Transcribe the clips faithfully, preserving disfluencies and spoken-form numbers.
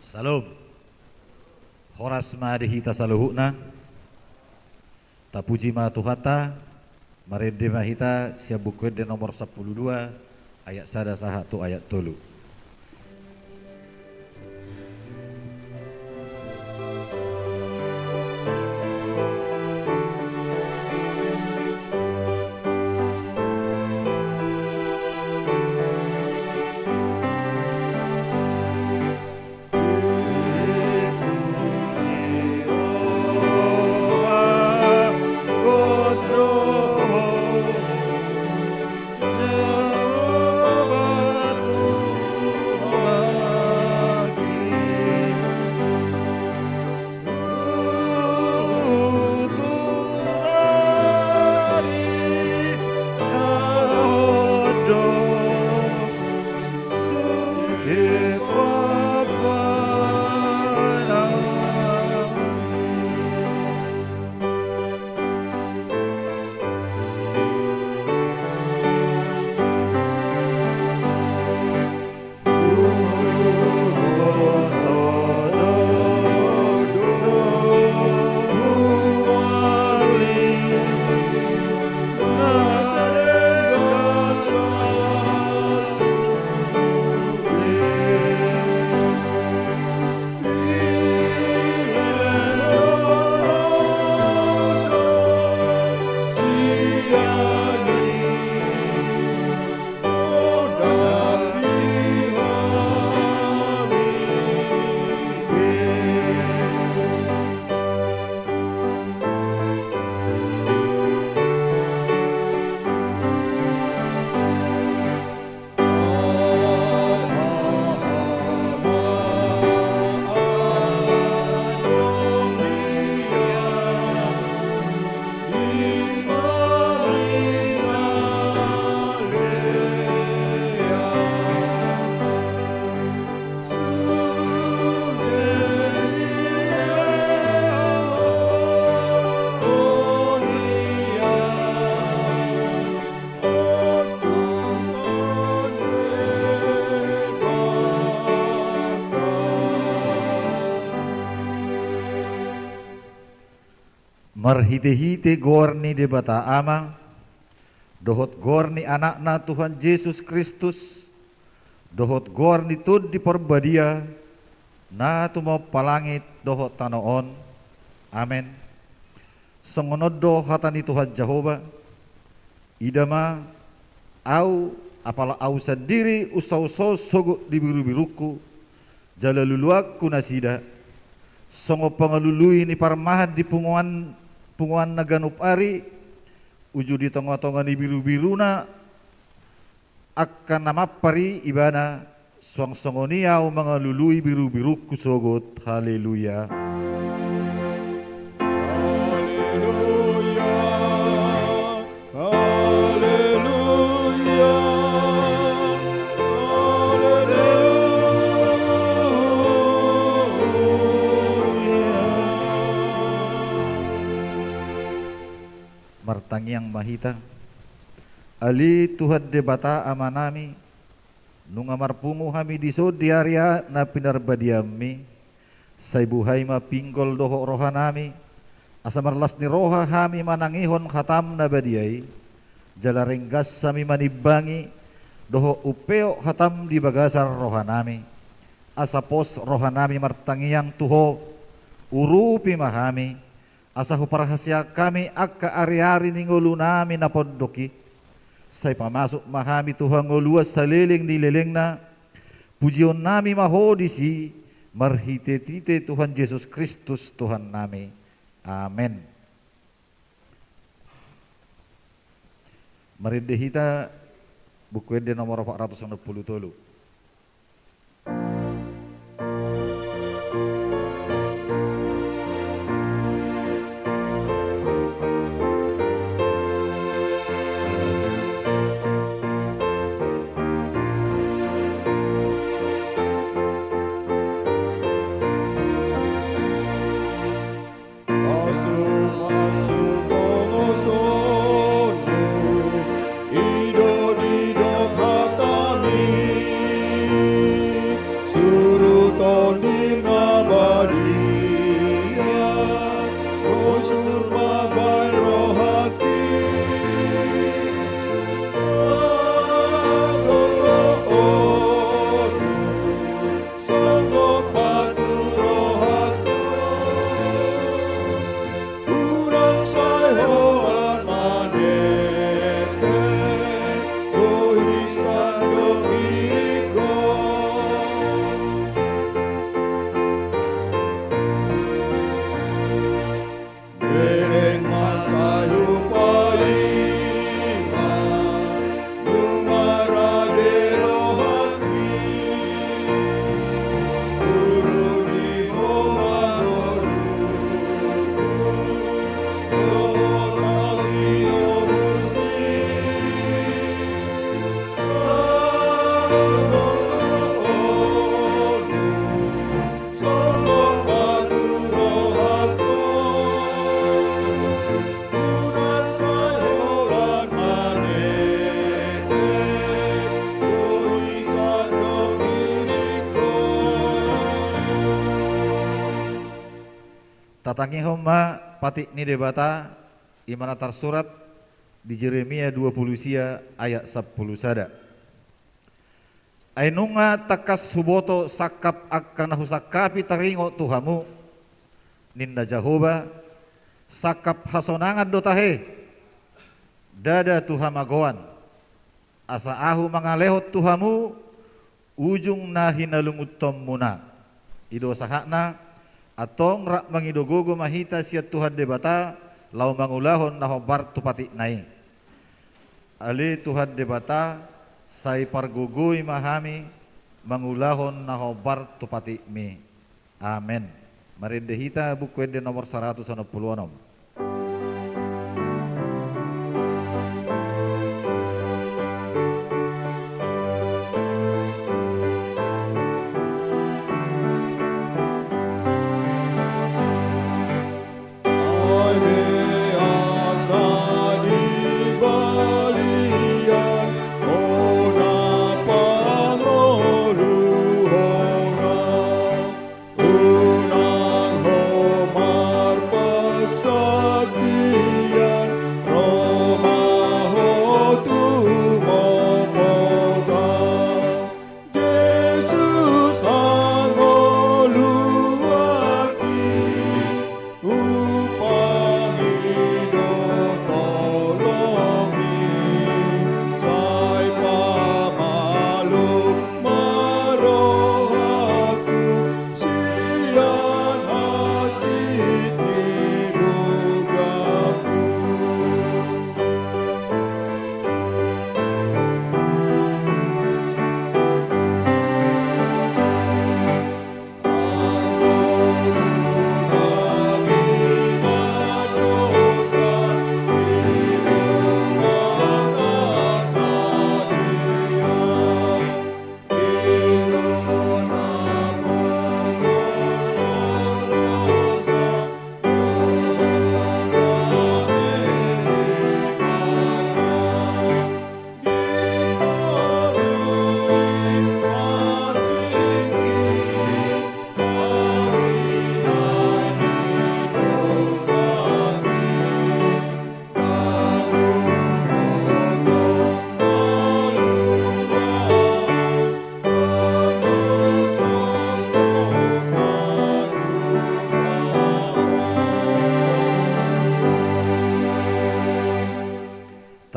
Salom. Horas ma di hita saluhutna. Tapuji ma Tuhanta. Marende ma hita sian Buku Ende nomor sampulu dua, ayat sada sahat tu ayat tolu. Marhitehite goar ni Debata Ama, dohot goar ni Anakna Tuhan Jesus Kristus, dohot goar ni Tondi Parbadia, na tumompa langit dohot tano on. Amen. Songon on do hata ni Tuhan Jahowa: Ida ma, ahu, apala ahu sandiri husaoshao sogot ni birubirungku, jala luluanku nasida, songon pangalului ni parmahan di punguan, punguanna ganup ari, uju di tongatonga ni birubiruna, angka na mampar i ibana, suang songon i ahu mangalului birubirungku sogot. Haleluya. Haleluya. Haleluya. Haleluya. Martangiang ma hita. Ale Tuhan Debata Amanami, nunga marpungu hami dison di ari na pinarbadianMi, sai buhai ma pinggol dohot rohanami, asa marlas ni roha hami manangihon hataM na badia i, jala renggas hami manimbangi dohot umpeop hataM di bagasan rohanami, asa pos rohanami martangiang tu Ho. Urupi ma hami, asa huparhaseang hami angka ariari ni ngolunami na pondok i. Sai pamasuk ma hami tu hangoluan saleleng ni lelengna. Pujionnami ma Ho disi, marhitehite Tuhan Jesus Kristus Tuhannami. Amen. Marende hita Buku Ende nomor opat ratus onom pulu tolu. Asu-asu, tongon songon i do didok hataMi. Tatangihon ma patik ni Debata, i ma na tarsurat di Jeremia dua pulu sia ayat sampulu sada. Ai nunga tangkas huboto sangkap angka na husangkapi taringot tu hamu, ninna Jahowa, sangkap hasonangan do tahe, ndada tu hamagoan, asa ahu mangalehon tu hamu ujung na hinalungunhonmuna. I do sahatna, antong rap mangido gogo ma hita sian Tuhan Debata, laho mangulahon na hombar tu patikna i. Ale Tuhan Debata, sai pargogoi ma hami mangulahon na hombar tu patikmi. Amen. Marende hita Buku Ende nomor saratus onom pulu onom. Unang ho marparsandian, ro ma ho tumopot au. Jesus, hangoluanki, umpangido tolongmi, sai pamalum ma rohangku sian hansit ni bugaku.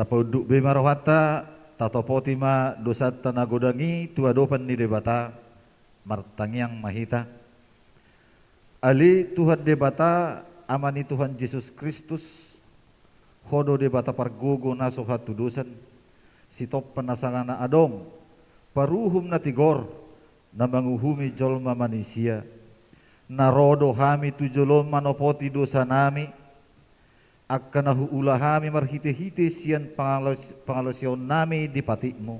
Tapaunduk be ma rohanta, tatopoti ma dosanta na godang i tu adopan ni Debata. Martangiang ma hita. Ale Tuhan Debata, Ama ni Tuhan Jesus Kristus, Ho do Debata pargogo na so hatudosan, Sitompa na sanga na adong, Paruhum na tigor, na manguhumi jolma manisia. Na ro do hami tu joloM manopoti dosanami, angka na huula hami marhitehite sian pangalos-, pangalaosionnami di patikMu.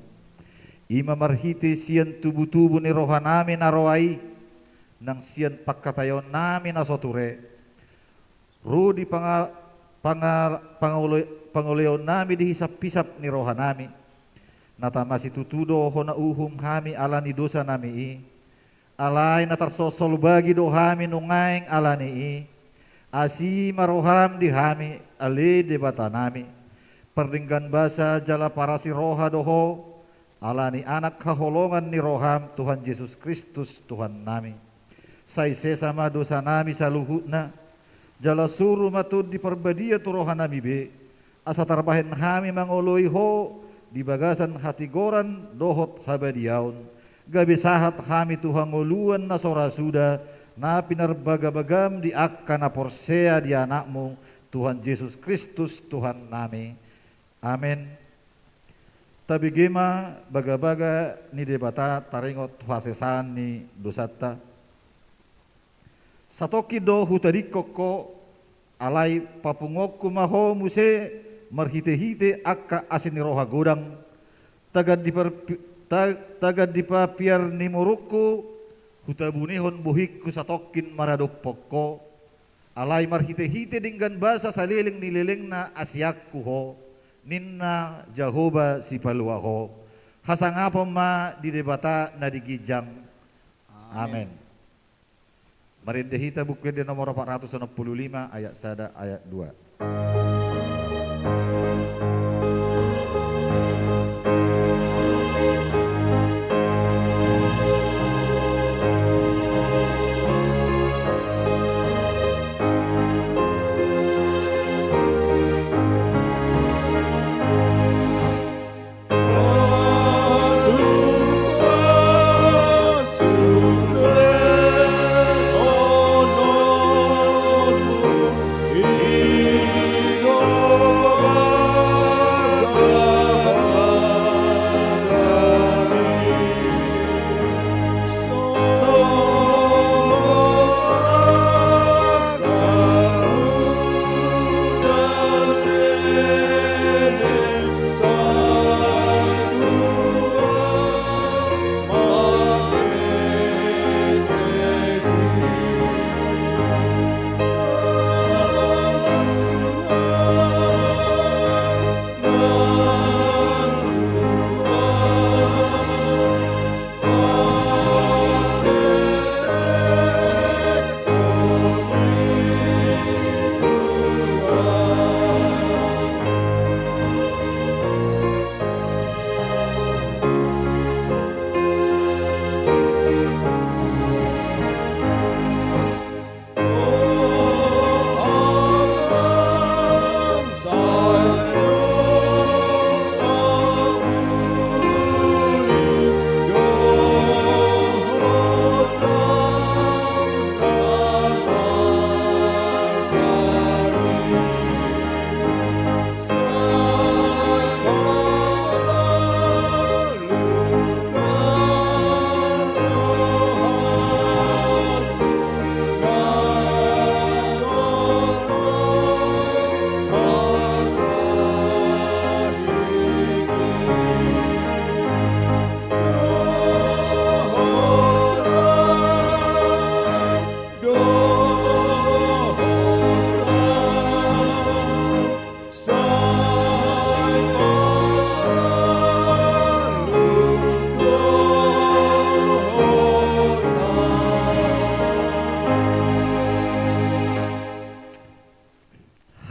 I ma marhite sian tubutubu ni rohanami na roa i, nang sian pangkataionnami na so ture, ro di panga-, panga-, pangole-, pangoleonnami di hisaphisap ni rohanami. Na tama situtu do Ho na uhum hami ala ni dosanami i. Alai na tarsolsol bagi do hami nuaeng ala ni i. Asi ma rohaM di hami, ale Debatanami. Pardenggan basa jala parasi roha do Ho, ala ni Anak haholongan ni rohaM, Tuhan Jesus Kristus, Tuhannami. Sai sesa ma dosanami saluhutna, jala suru ma Tondi Parbadia tu rohanami be, asa tarbahen hami mangoloi Ho di bagasan hatigoran dohot habadiaon, gabe sahat hami tu hangoluan na so ra suda, na pinarbagabagaM di angka na porsea di AnakMu, Tuhan Jesus Kristus, Tuhannami. Amen. Tabege ma bagabaga ni Debata taringot hasesaan ni dosanta. Satongkin do hutadingkon Ho, alai papunguonku ma Ho muse marhitehite angka asi ni roha godang, tagan di par-, ta-, tagan di papiar ni murungku, hutabunehon bohingku satongkin maradophon Ho, alai marhitehite denggan basa saleleng ni lelengna asianku Ho, ninna Jahowa Sipalua Ho. Hasangapon ma di Debata na di ginjang. Amen. Amen. Marende hita Buku Ende nomor empat ratus enam puluh lima, ayat sada, ayat dua.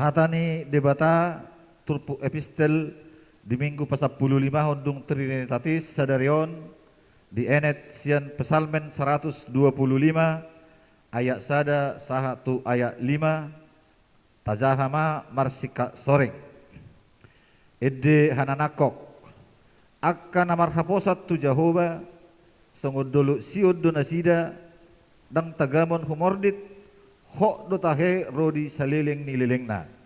Hata ni Debata, turpuk epistel di Minggu pasampulu limahon dung Trinitatis sadari on, dienet sian Psalmen saratus dua pulu lima, ayat sada sahat tu ayat lima. Tajaha ma marsingkat soreng. Ende hananangkok, angka na marhaposan tu Jahowa, songon dolok sion do nasida, ndang tagamon humordit, hot do tahe ro di saleleng ni lelengna.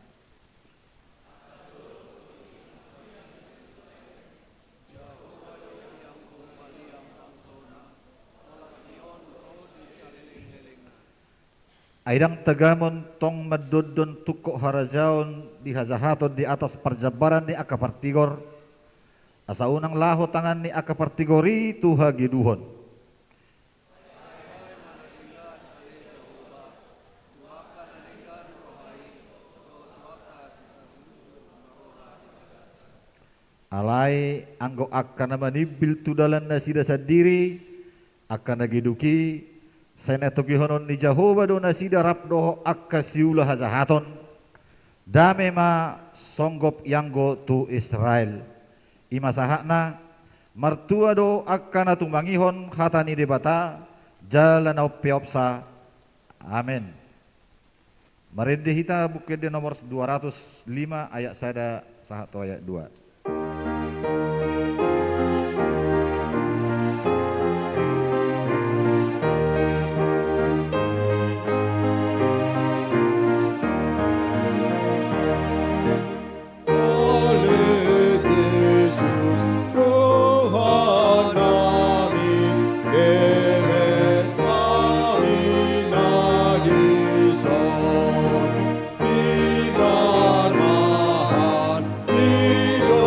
Ai ndang tagamon tong mandondon tungkot harajaon di hajahaton di atas parjambaran ni angka partigor, asa unang laho tangan ni angka partigor i tu hageduhon. Alai anggo angka na manimbil tu dalan nasida sandiri, angka na geduk i, sai na togihonon ni Jahowa do nasida rap dohot angka siula hajahaton. Dame ma songgop ianggo tu Israel. I ma sahatna, martua do angka na tumangihon hata ni Debata, jala na umpeopsa. Amen. Marende hita Buku Ende nomor dua ratus lima ayat sada sahat tu ayat dua. Ale Jesus, Tuhan nami, bere nami na dison, pinarmahan ni do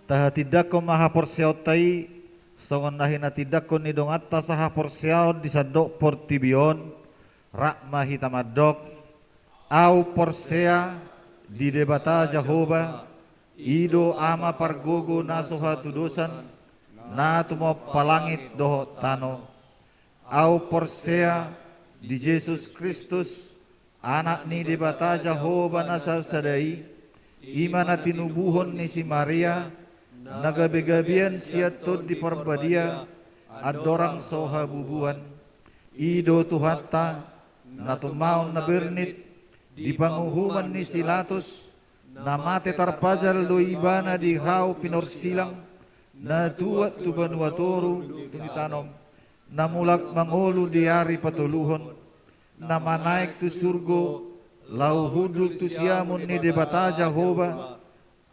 Tahatindangkon ma haporseaonta i, songon na hinatindangkon ni donganta sahaporseaon di sandok portibi on, rap ma hita mandok: Ahu porsea di Debata Jahowa, i do Ama pargogo na so hatudosan, na tumompa langit dohot tano. Ahu porsea di Jesus Kristus, Anak ni Debata Jahowa na sasada i, i ma na tinubuhon ni si Maria, na gabegabean sian Tondi Parbadia, andorang so habubuan. I do Tuhanta, na tumaon na bernit, di panguhuman ni si Latus, na mate tarpajal do Ibana di hau pinorsilang, na tuat tu banua toru, tu ni tano, na mulak mangolu di ari patoluhon, na manaek tu surgo, laho hundul tu siamun ni Debata Jahowa,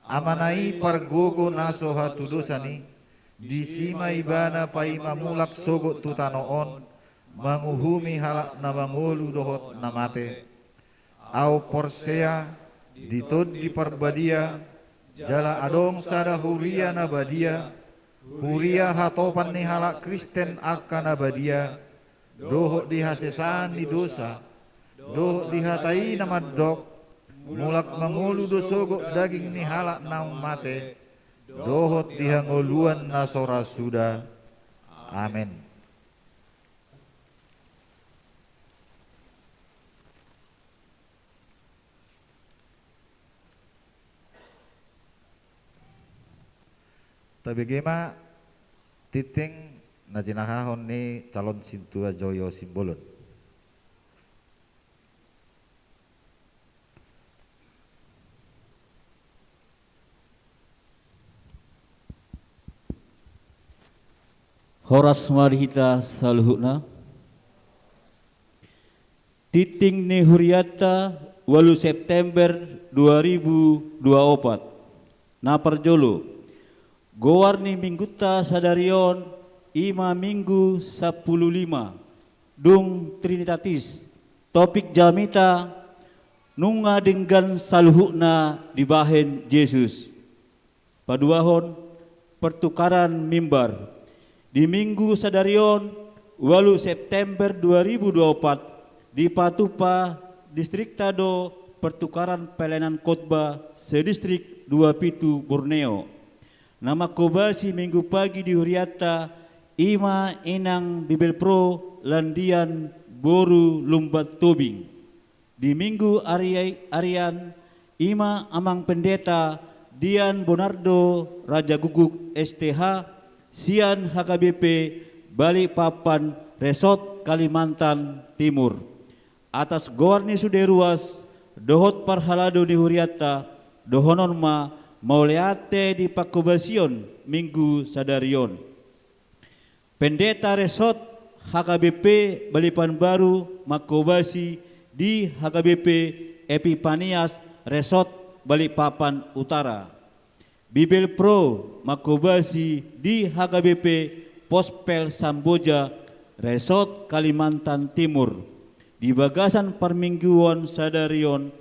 Amana i pargogo na so hatudosan i. Disi ma Ibana paima mulak sogot tu tano on, manguhumi halak na mangolu dohot na mate. Ahu porsea di Tondi Parbadia, jala adong sada huria na badia, huria hatopan ni halak Kristen angka na badia, dohot di hasesaan ni dosa, dohot di hata i na mandok: Mulak mangolu do sogot daging ni halak naung mate, dohot di hangoluan na so ra suda. Amen. Tabege ma tinting na jinahahon ni calon sintua Joyo Simbolon. Horas ma di hita saluhutna. Tinting ni hurianta, ualu September dua ribu dua opat. Na parjolo, goar ni minggunta sadari on i ma Minggu sampulu lima, dung Trinitatis. Topik jamita: Nunga denggan saluhutna dibahen Jesus. Paduahon, pertukaran mimbar. Di Minggu sadari on, ualu September dua ribu dua opat, dipatupa distrikta do pertukaran pelayanan khotbah sedistrik dua pitu Borneo. Na manghobasi Minggu Pagi di hurianta i ma Inang Bibelvrouw Landian boru Lumban Tobing. Di Minggu ari-, arian i ma Amang Pendeta Dian Bonardo Rajagukguk S T H, sian H K B P Balikpapan, Resort Kalimantan Timur. Atas goar ni sude ruas dohot parhalado ni hurianta, dohonon ma mauliate di panghobasion Minggu sadari on. Pendeta Resort H K B P Balikpapan Baru manghobasi di H K B P Epipanias Resort Balikpapan Utara. Bibelvrouw manghobasi di H K B P Pospel Samboja Resort Kalimantan Timur. Di bagasan parmingguon sadari on,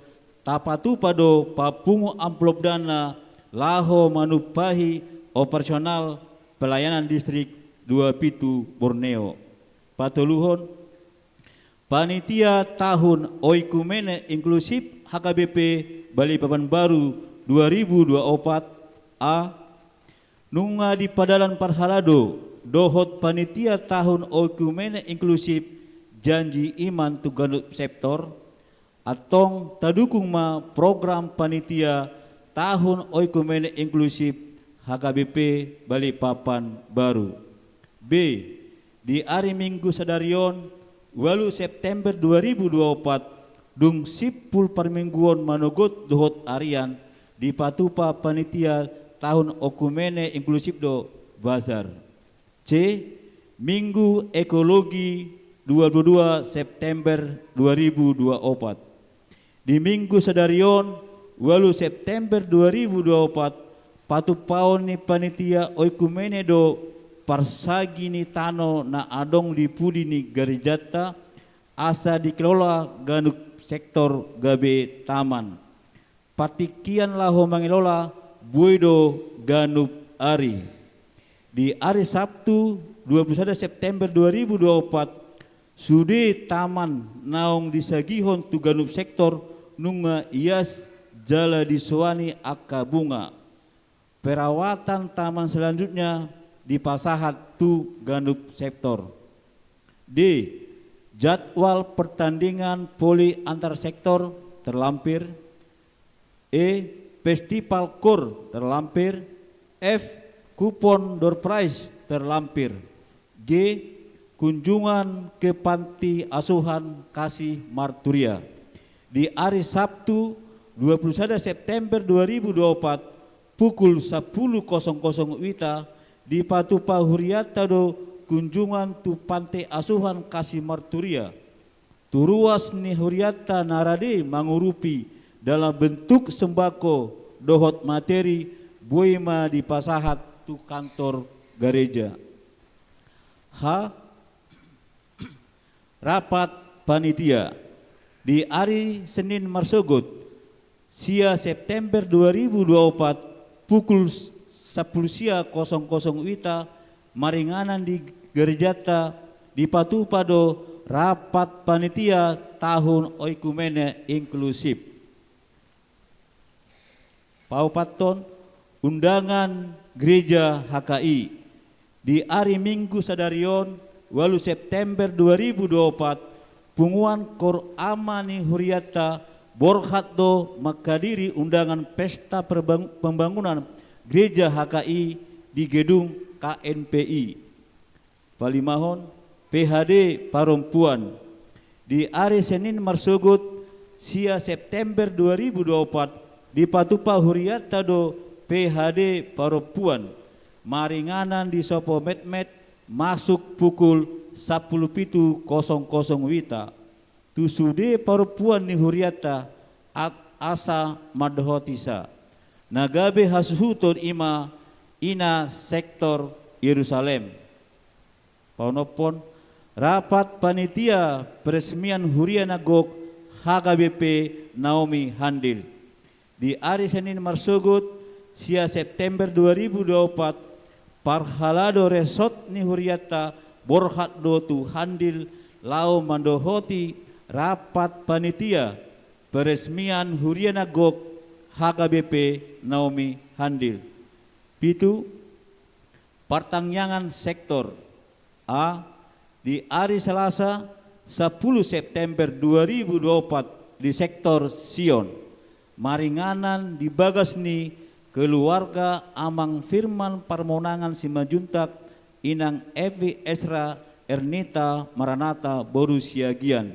tapatupa do papungu amplop dana laho manumpahi operasional pelayanan distrik dua pitu Borneo. Patoluhon, panitia tahun oikumene inklusif H K B P Balikpapan Baru dua ribu dua opat, a, nunga dipadalan parhalado dohot panitia tahun oikumene inklusif Janji Iman tu ganup sektor, antong tadukung ma program panitia tahun oikumene inklusif H K B P Balikpapan Baru. B, di ari Minggu sadari on, ualu September dua ribu dua opat, dung simpul parmingguon manogot dohot arian, dipatupa panitia tahun oikumene inklusif do bazar. C, Minggu Ekologi dua puluh dua September dua ribu dua opat. Di Minggu sadari on, ualu September dua ribu dua opat, patupaon ni panitia oikumene do parsagi ni tano na adong di pudi ni garejanta, asa dikelola ganup sektor gabe taman. Partingkian laho mangelola boi do ganup ari. Di ari Sabtu, dua puluh sada September dua ribu dua puluh empat, sude taman naung disagihon tu ganup sektor nunga ias jala disoani angka bunga. Perawatan taman selanjutnya dipasahat tu ganup sektor. D. Jadwal pertandingan voli antar sektor terlampir. E. Festival kor terlampir. F. Kupon door prize terlampir. G. Kunjungan ke panti asuhan Kasih Marturia. Di ari Sabtu, dua puluh sada September dua ribu dua puluh empat, pukul sapuluh kosong kosong wita, dipatupa hurianta do kunjungan tu panti asuhan Kasih Marturia. Tu ruas ni hurianta na rade mangurupi dalam bentuk sembako dohot materi, boi ma dipasahat tu kantor gareja. H. Rapat panitia. Di ari Senin marsogot, sia September dua ribu dua puluh empat, pukul sapuluh sia kosong kosong wita, maringanan di gerejanta dipatupa do rapat panitia tahun oikumene inklusif. Paopathon, undangan Gereja H K I. Di ari Minggu sadari on, ualu September dua ribu dua puluh empat, punguan kor ama ni hurianta borhat do manghadiri undangan pesta perbang-, pembangunan Gereja H K I di gedung K N P I. Palimahon, P H D parompuan. Di ari Senin marsogot, sia September dua ribu dua puluh empat, dipatupa hurianta do P H D parompuan. Maringanan di sopo metmet, masuk pukul sapuluh pitu kosong kosong wita. Tu sude parompuan ni hurianta, at-, asa mandohoti sa. Na gabe hasuhuton i ma ina sektor Yerusalem. Paonomhon, rapat panitia peresmian huria na gok H K B P Naomi Handil. Di ari Senin marsogot, sia September dua ribu dua puluh empat, parhalado resort ni hurianta borhat do tu Handil laho mandohoti rapat panitia peresmian huria na gok H K B P Naomi Handil. Pitu, partangiangan sektor. A. Di ari Selasa, sapuluh September dua ribu dua puluh empat, di sektor Sion, maringanan di bagas ni keluarga Amang Firman Parmonangan Simanjuntak, Inang Evi Esra Ernita Maranata boru Siagian.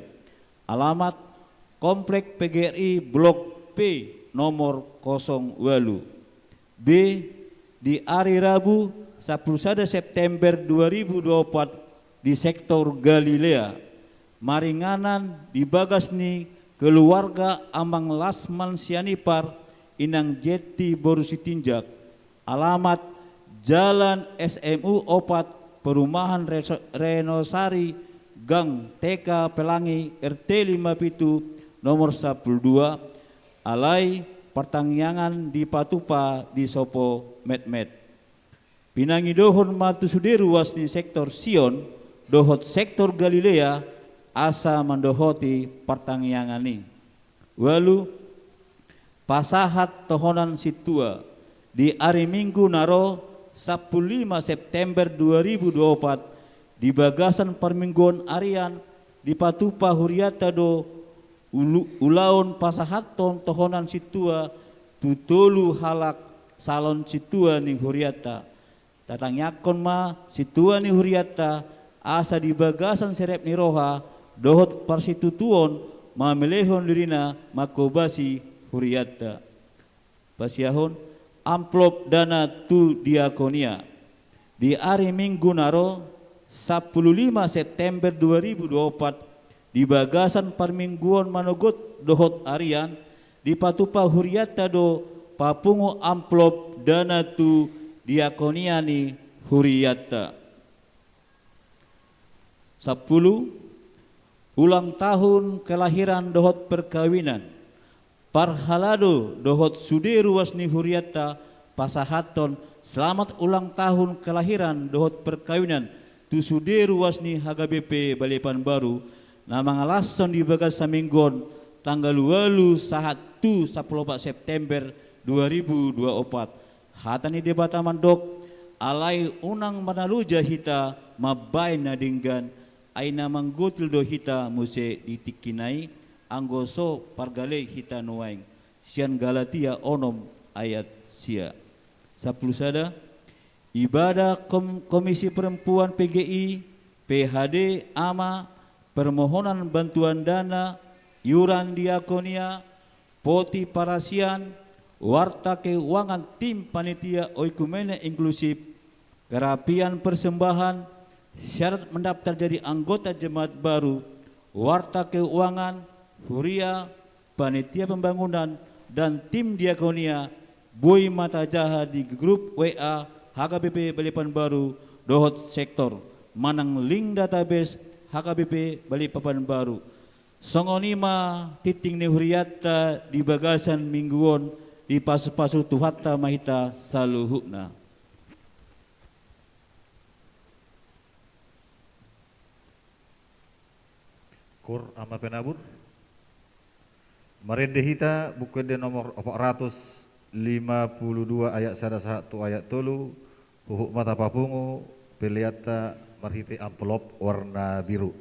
Alamat, Komplek P G R I Blok P nomor kosong ualu. B. Di ari Rabu, sapuluh sada September dua ribu dua puluh empat, di sektor Galilea, maringanan di bagas ni keluarga Amang Lasman Sianipar, Inang Jeti boru Sitinjak. Alamat, Jalan S M U opat, Perumahan Reso-, Renosari, Gang T K Pelangi, R T lima pitu, nomor sapuluh dua. Alai partangiangan dipatupa di sopo metmet. Pinangidohon ma tu sude ruas ni sektor Sion dohot sektor Galilea asa mandohoti partangiangan i. Ualu, pasahat tohonan sintua. Di ari Minggu na ro, sapuluh lima September dua ribu dua puluh empat, di bagasan parmingguon arian, dipatupa hurianta do ulu-, ulaon pasahathon tohonan sintua tu tolu halak calon sintua ni hurianta. Tatangiangkon ma sintua ni hurianta, asa di bagasan serep ni roha dohot parsitutuon mamelehon dirina manghobasi hurianta. Pasiahon amplop dana tu diakonia. Di ari Minggu na ro, sapuluh lima September dua ribu dua puluh empat, di bagasan parmingguon manogot dohot arian, dipatupa hurianta do papungu amplop dana tu diakonia ni hurianta. Sapuluh, ulang tahun kelahiran dohot perkawinan. Parhalado dohot sude ruas ni hurianta pasahathon selamat ulang tahun kelahiran dohot perkawinan tu sude ruas ni H K B P Bale Padan Baru, na mangalashon di bagasan minggu on, tanggal ualu sahat tu sampulu opat September dua ribu dua opat. Hata ni Debata mandok, alai unang marnaluja hita mambaen na denggan, ai na manggotil do hita muse di tingki na i, anggo so pargale hita nuaeng. Sian Galatia onom ayat sia. Sampulu sada. Ibadah Kom-, Komisi Perempuan P G I, P H D, ama, permohonan bantuan dana, iuran diakonia, poti parasian, warta keuangan tim panitia oikumene inklusif, kerapian persembahan, syarat mendaftar jadi anggota jemaat baru, warta keuangan, huria, panitia pembangunan, dan tim diakonia, boi ma tajaha di grup W A H K B P Bale Padan Baru dohot sektor, manang link database H K B P Bale Padan Baru. Songon i ma tingting ni hurianta di bagasan minggu on, dipasupasu Tuhanta ma hita saluhutna. Kur ama penabur. Marende hita Buku Ende nomor opat ratus lima puluh dua ayat sada sahat tu ayat tolu, huhut ma tapapungu peleanta marhite amplop warna biru.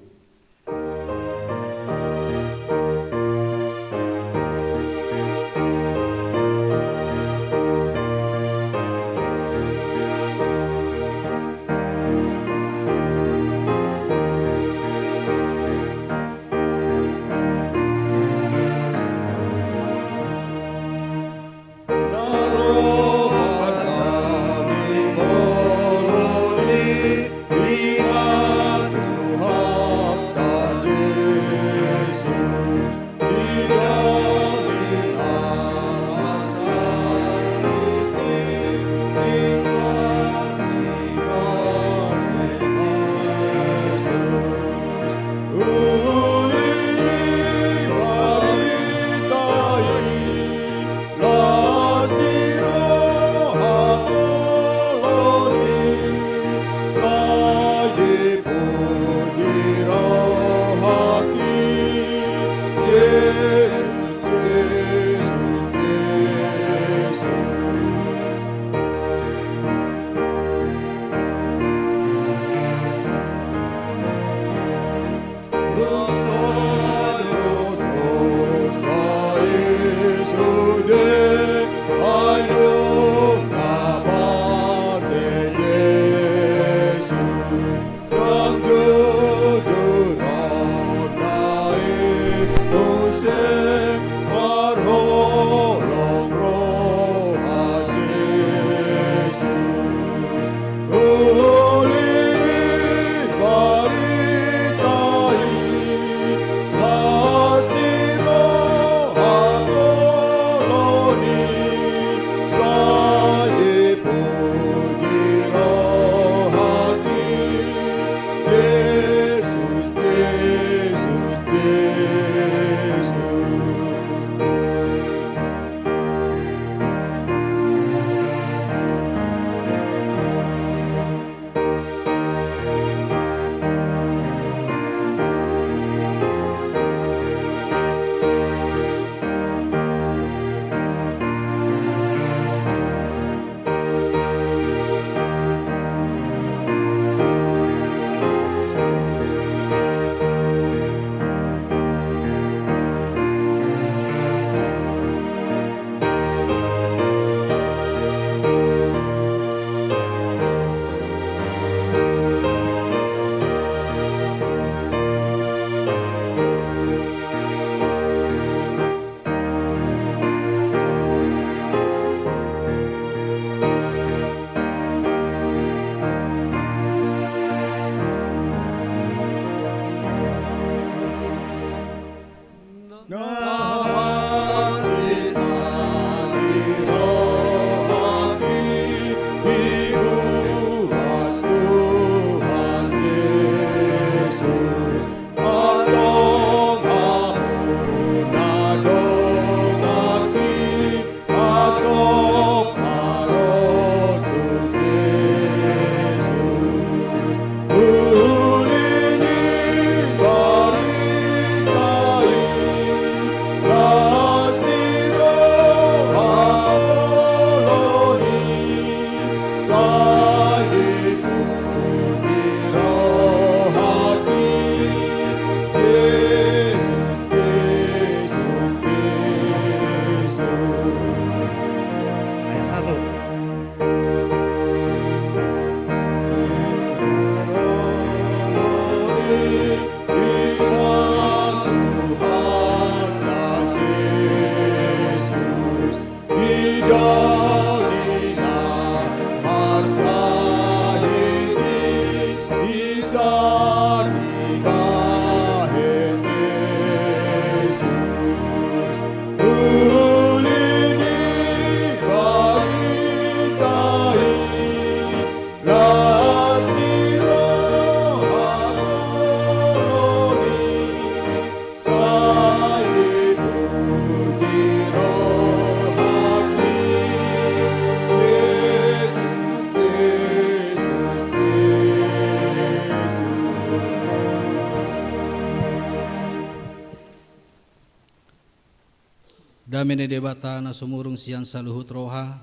Dame ni Debata na sumurung sian saluhut roha,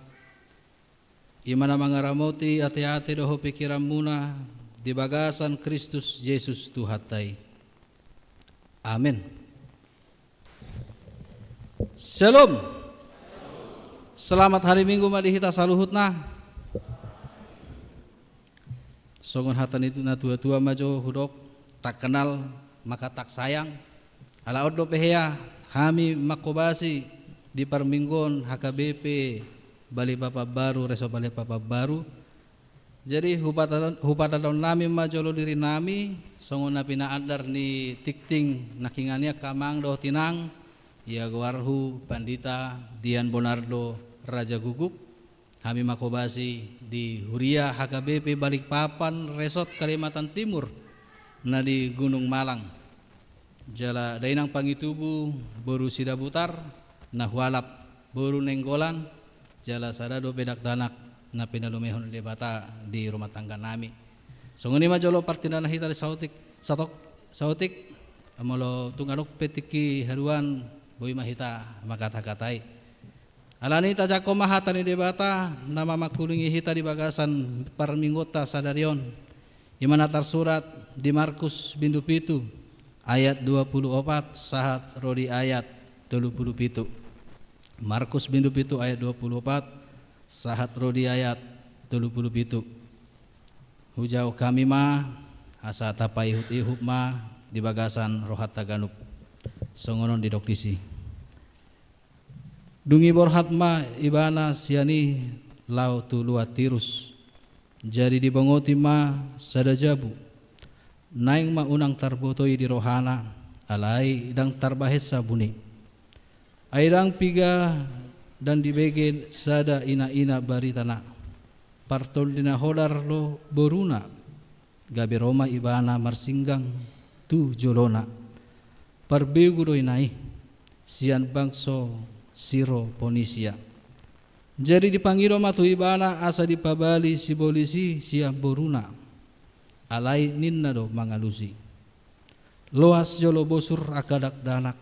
i ma na mangaramoti ateate dohot pingkiranmuna di bagasan Kristus Jesus Tuhanta i. Amen. Shalom. Selamat hari Minggu ma di hita saluhutna. Songon hata ni natuatua ma jo hudok, tak kenal maka tak sayang. Ala on dope hea hami manghobasi di parminggu on H K B P Balikpapan Baru, Resort Balikpapan Baru. Jadi hupatadahon, hupatadahon nami ma jolo diri nami, songon na pinaandar ni tingting nangkiningan i, angka amang dohot inang, ia goarhu Pandita Dian Bonardo Raja Guguk. Hami manghobasi di huria H K B P Balikpapan, Resort Kalimantan Timur, na di Gunung Malang. Jala dainang pangitubu boru Sidabutar, na hualap boru Nainggolan, jala sada dope dakdanak na pinalumehon Debata di rumah tangga nami. Songon i ma jolo partindahan hita di saotik, satok, saotik, molo tung adong pe tingki haduan, boi ma hita manghatahata i. Alani i tajangkon ma hata ni Debata na mamangkulingi hita di bagasan parmingguonta sadari on. I ma na tarsurat di Markus bindu pitu ayat dua pulu opat sahat ro di ayat tolu pulu pitu. Markus bindu pitu ayat dua pulu opat sahat ro di ayat tolu pulu pitu. Hujalo hami ma, asa tapaihutihut ma di bagasan rohanta ganup. Songon on didok disi. Dung i borhat ma ibana sian i laho tu luat Tirus. Jadi dibongoti ma sada jabu. Naeng ma unang tarboto i di rohana, alai ndang tarbahen sabun i. Ai ndang piga ndang dibege sada inaina baritana. Partondi na hodar do boruna. Gabe ro ma ibana marsinggang tu jolona. Parbegu do ina i, sian bangso Siroponisia. Jadi dipangido ma tu ibana asa dipabali sibolis i sian boruna. Alai ninna do mangalusi. Loas jolo bosur angka dakdanak.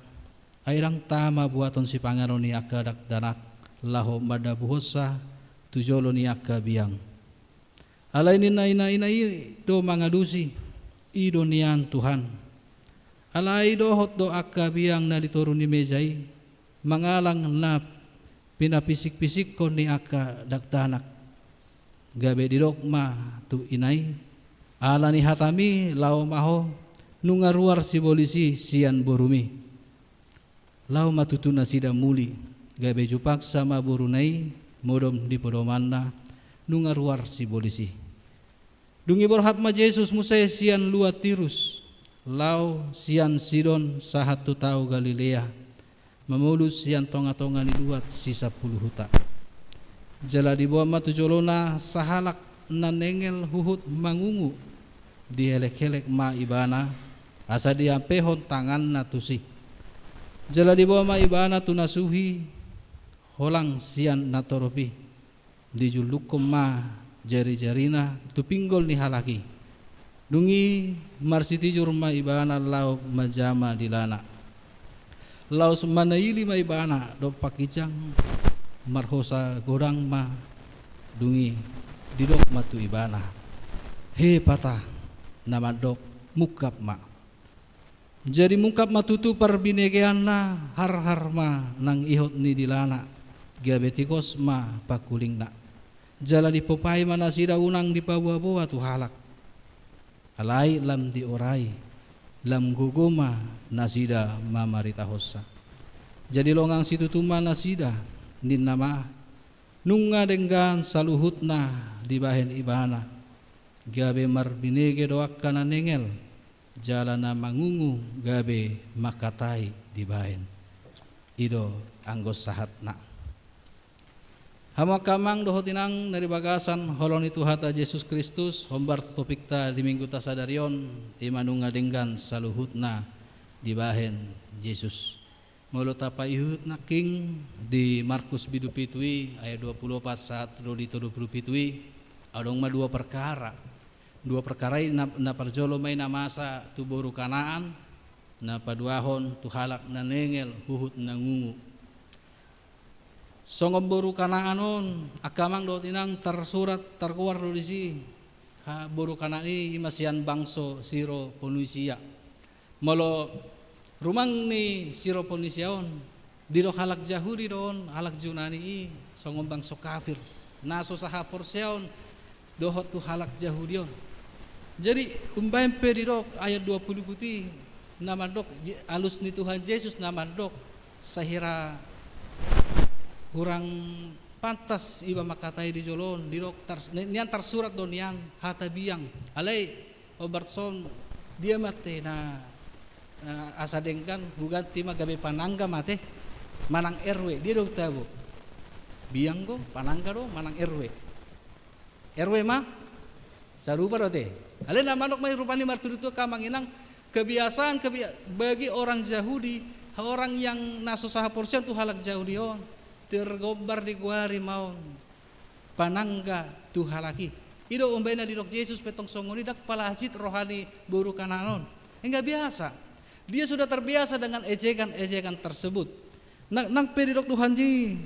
Ai ndang tama buaton sipanganon ni angka dakdanak laho mandabuhonsa tu jolo ni angka biang. Alai ninna inaina i do mangalusi, i do nian Tuhan. Alai dohot do angka biang na di toru ni meja i, mangalang na pinapisikpisikkon ni angka dakdanak. Gabe didok ma tu ina i, ala ni hatami laho ma ho, nunga ruar sibolis i sian borumi. Laho ma tutu nasida muli, gabe jupaksa ma boruna i modom di podomanna, nunga ruar sibolis i. Dung i borhat ma Jesus muse sian luat Tirus, laho sian Sidon sahat tu tao Galilea, mamolus sian tongatonga ni luat Sisampulu Huta. Jala diboan ma tu jolona sahalak na nengel huhut mangungu, dihelekhelek ma ibana, asa diampehon tanganna tusi. Jala diboan ma ibana tu na suhi, holang sian na torop i. Dijullukkon ma jarijarina tu pinggol ni halak i. Dung i marsitijur ma ibana laho manjama dilana. Laos manaili ma ibana dompak ginjang, marhosa godang ma. Dung i didok ma tu ibana, "Hepata," na mandok, "Mungkap ma." Jadi mungkap ma tutu parbinegeanna, harhar ma nang ihot ni dilana, gabe tigos ma pangkulingna. Jala dipompahon ma nasida unang dipaboaboa tu halak. Alai lam diorai, lam gogo ma nasida mamaritahonsa. Jadi longang situtu ma nasida, ninna ma, "Nunga denggan saluhutna dibahen ibana, gabe marbinege do angka na nengel, jala na mangungu gabe mangkatai dibahen." I do anggo sahatna. Hamu angka amang dohot inang na di bagasan holong ni Tuhanta Jesus Kristus, hombar tu topikta di mingguta sadari on, i ma nunga denggan saluhutna dibahen Jesus. Molo tapaihut nangkin di Markus bindu pitu i ayat dua pulu opat sahat ro di tolu pulu pitu i, adong ma dua perkara. Dua perkara i na, na parjolo ma i na masa tu boru Kanaan, na paduahon tu halak na nengel huhut na ngungu. Songon boru Kanaan on, angka amang dohot inang, tarsurat, targoar do disi. Ha, boru Kanaan i ima sian bangso Siroponisia. Molo rumang ni Siroponisia on, didok halak Jahudi do on, halak Junani i, songon bangso kafir. Na so sahaporseaon dohot tu halak Jahudi on. Jadi, umbaen pe didok ayat dua puluh buti, na mandok, Je-, alus ni Tuhan Jesus na mandok, sahira hurang pantas iba mangkatai di jolo on, didok tar-, ni-, nian tarsurat do nian hata biang. Alai, obar son dia mate na, na asa denggan, huganti ma gabe panangga mate, manang R W, dia do tabo. Biang do, panangga do, manang R W. R W ma, sarupa do te. Alai na mandok ma i rupani martudu tu angka amang inang, kebiasaan kebia-, bagi orang Jahudi, orang yang na so sahaporseaon tu halak Jahudi on, tergombar digoari ma on panangga tu halak i. I do umbaen na didok Jesus pe tong songon i, ndang pala hansit roha ni boru Kanaan on. Enggak biasa. Dia sudah terbiasa dengan ejekan-ejekan tersebut. Nang, nang pe didok Tuhan i,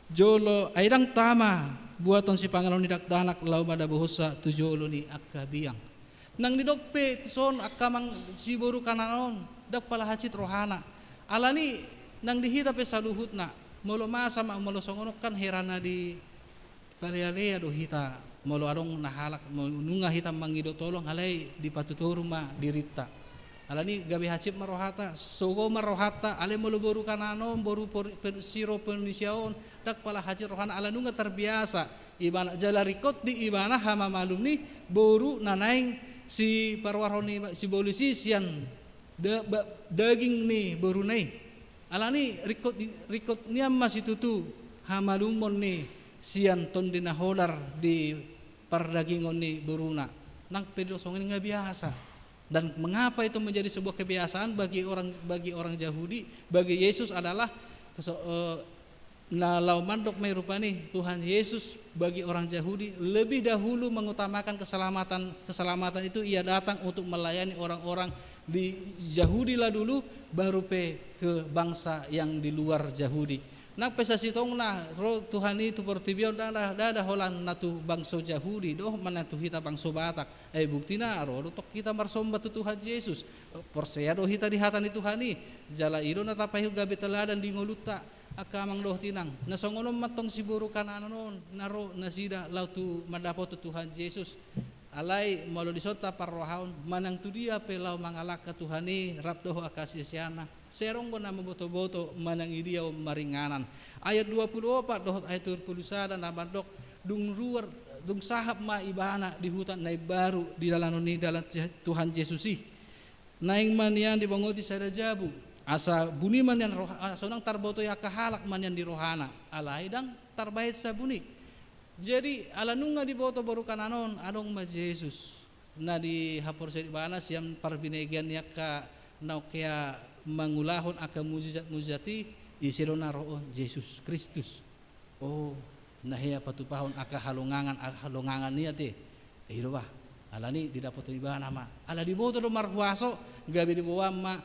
jolo, ai ndang tama buaton sipanganon ni dakdanak laho madabuhonsa tu jolo ni angka biang. Nang didok pe son angka amang si boru Kanaan on, ndang pala hansit rohana. Alani nang di hita pe saluhutna, molo masa ma, molo songon on kan hera na di palealea do hita, molo adong na halak, mo-, nunga hita mangido tolong, alai dipatutoru ma dirinta. Alani gabe hansit ma rohata, sogo ma rohata, alai molo boru Kanaan on, boru Por-, Pen-, Siroponisia on, ndang pala hansit rohana, ala nunga tarbiasa ibana, jala ringkot di ibana hamamalum ni boru na naeng siparuarhon ni, sibolis i sian da-, ba-, daging ni boruna i. Alani ringkot di, ringkot nian ma situtu hamalumon ni sian Tondi na Hodar di pardagingon ni boruna. Nang pe didok songon i nga biasa. Dan mengapa itu menjadi sebuah kebiasaan bagi orang, bagi orang Yahudi, bagi Yesus adalah so-, eh, na laho mandok ma i rupani Tuhan Yesus bagi orang Yahudi, lebih dahulu mengutamakan keselamatan, keselamatan itu ia datang untuk melayani orang-orang di Yahudi lah dulu, baru pe ke bangsa yang di luar Yahudi. Nang pe sasintongna ro Tuhan i tu portibi on, ndada, ndada holan na tu bangso Jahudi dohot ma na tu hita bangso Batak. Ai buktina ro do tong hita marsomba tu Tuhan Jesus. Porsea do hita di hata ni Tuhan i. Jala i do na tapaihut gabe teladan di ngolunta. Angka amang dohot inang, na songon on ma tong siboru Kanaan on, na ro nasida laho tu mandapothon Tuhan Jesus. Alai molo dison taparrohahon, manang tu dia pe laho mangalangka Tuhan i rap dohot angka siseanna, sai adong do na mambotoboto manang i dia on maringanan. Ayat dua puluh opat dohot ayat dua puluh sada na mandok, dung ruar, dung sahap ma ibana di huta na imbaru di dalanon ni dalan Tuhan Jesus i. Naeng ma nian dibongoti sada jabu, asa buni ma nian roha-, asa unang tarbotoi angka halak ma nian di rohana, alai ndang tarbahen sabun i. Jadi, ala nunga diboto boru Kanaan on, adong ma Jesus. Na dihaporseai ibana sian parbinegean ni angka na ongkea mangulahon angka mujizat-mujizat i, ise do na ro on? Jesus Kristus. Oh, na hea patupahon angka halongangan, angka halongangan i ate. I do bah. Alani didapothon ibana ma. Ala diboto do marhuaso, gabe diboan ma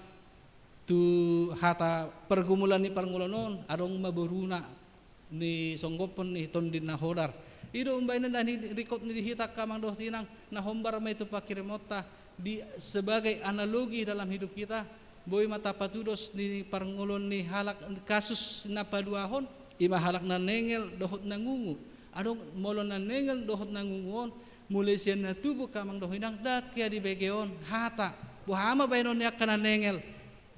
tu hata pergumulan ni parngoluon on, adong ma boruna ni songgophon ni Tondi na Hodar. I do umbaen na ni ringkot ni di hita angka amang dohot inang, na hombar ma i tu pangkirimonta di sebagai analogi dalam hidup kita, boi ma tapatudos ni parngoluon ni halak kasus na paduahon, i ma halak na nengel dohot na ngungu. Adong molo na nengel dohot na ngungu on, mulai sian na tubu angka amang dohot inang, ndang hea dibege on hata. Boha ma bahenon ni angka na nengel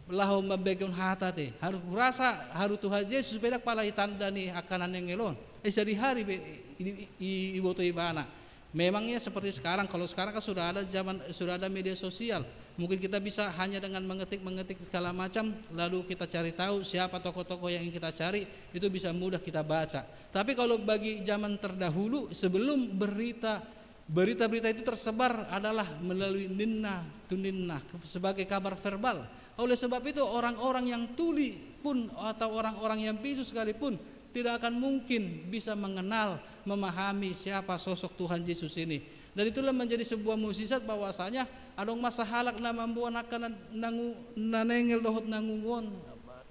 laho mambege on hata ate. Haru hurasa, haru Tuhan Jesus pe ndang pala i tanda ni angka na nengel on. Ai sadihari be i, i, i, iboto ibana. Memang ya seperti sekarang, kalau sekarang kan sudah ada zaman, sudah ada media sosial. Mungkin kita bisa hanya dengan mengetik-mengetik segala macam, lalu kita cari tahu siapa tokoh-tokoh yang ingin kita cari, itu bisa mudah kita baca. Tapi kalau bagi zaman terdahulu, sebelum berita, berita-berita itu tersebar adalah melalui ninna tu ninna, sebagai kabar verbal. Oleh sebab itu, orang-orang yang tuli pun atau orang-orang yang bisu sekalipun tidak akan mungkin bisa mengenal, memahami siapa sosok Tuhan Yesus ini. Dan itulah menjadi sebuah mukjizat bahwasanya adong ma sahalak na mamboan angka na, na ngu-, na nengel dohot na ngungu on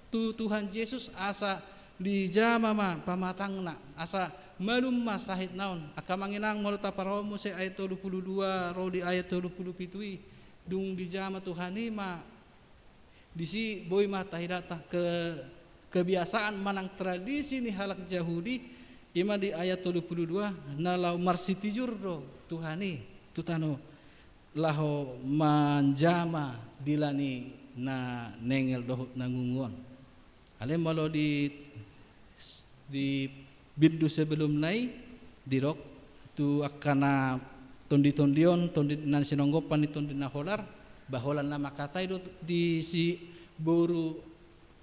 tu Tuhan Jesus asa Dijama ma pamatangna, asa malum ma sahitna on. Angka amang inang, molo taparrohahon muse ayat tolu pulu dua ro di ayat tolu pulu pitu i, dung dijama Tuhan i ma, disi boi ma tahilala ke, kebiasaan manang tradisi ni halak Jahudi, i ma di ayat tolu pulu dua, na laho marsitijur do Tuhan i tu tano laho manjama dilan ni na nengel dohot na ngungu on. Alai molo di, di bindu sebelumna i didok tu angka na tondi-tondi on, tondi na sinonggopan ni Tondi na Holar, ba holan na mangkatai do di si boru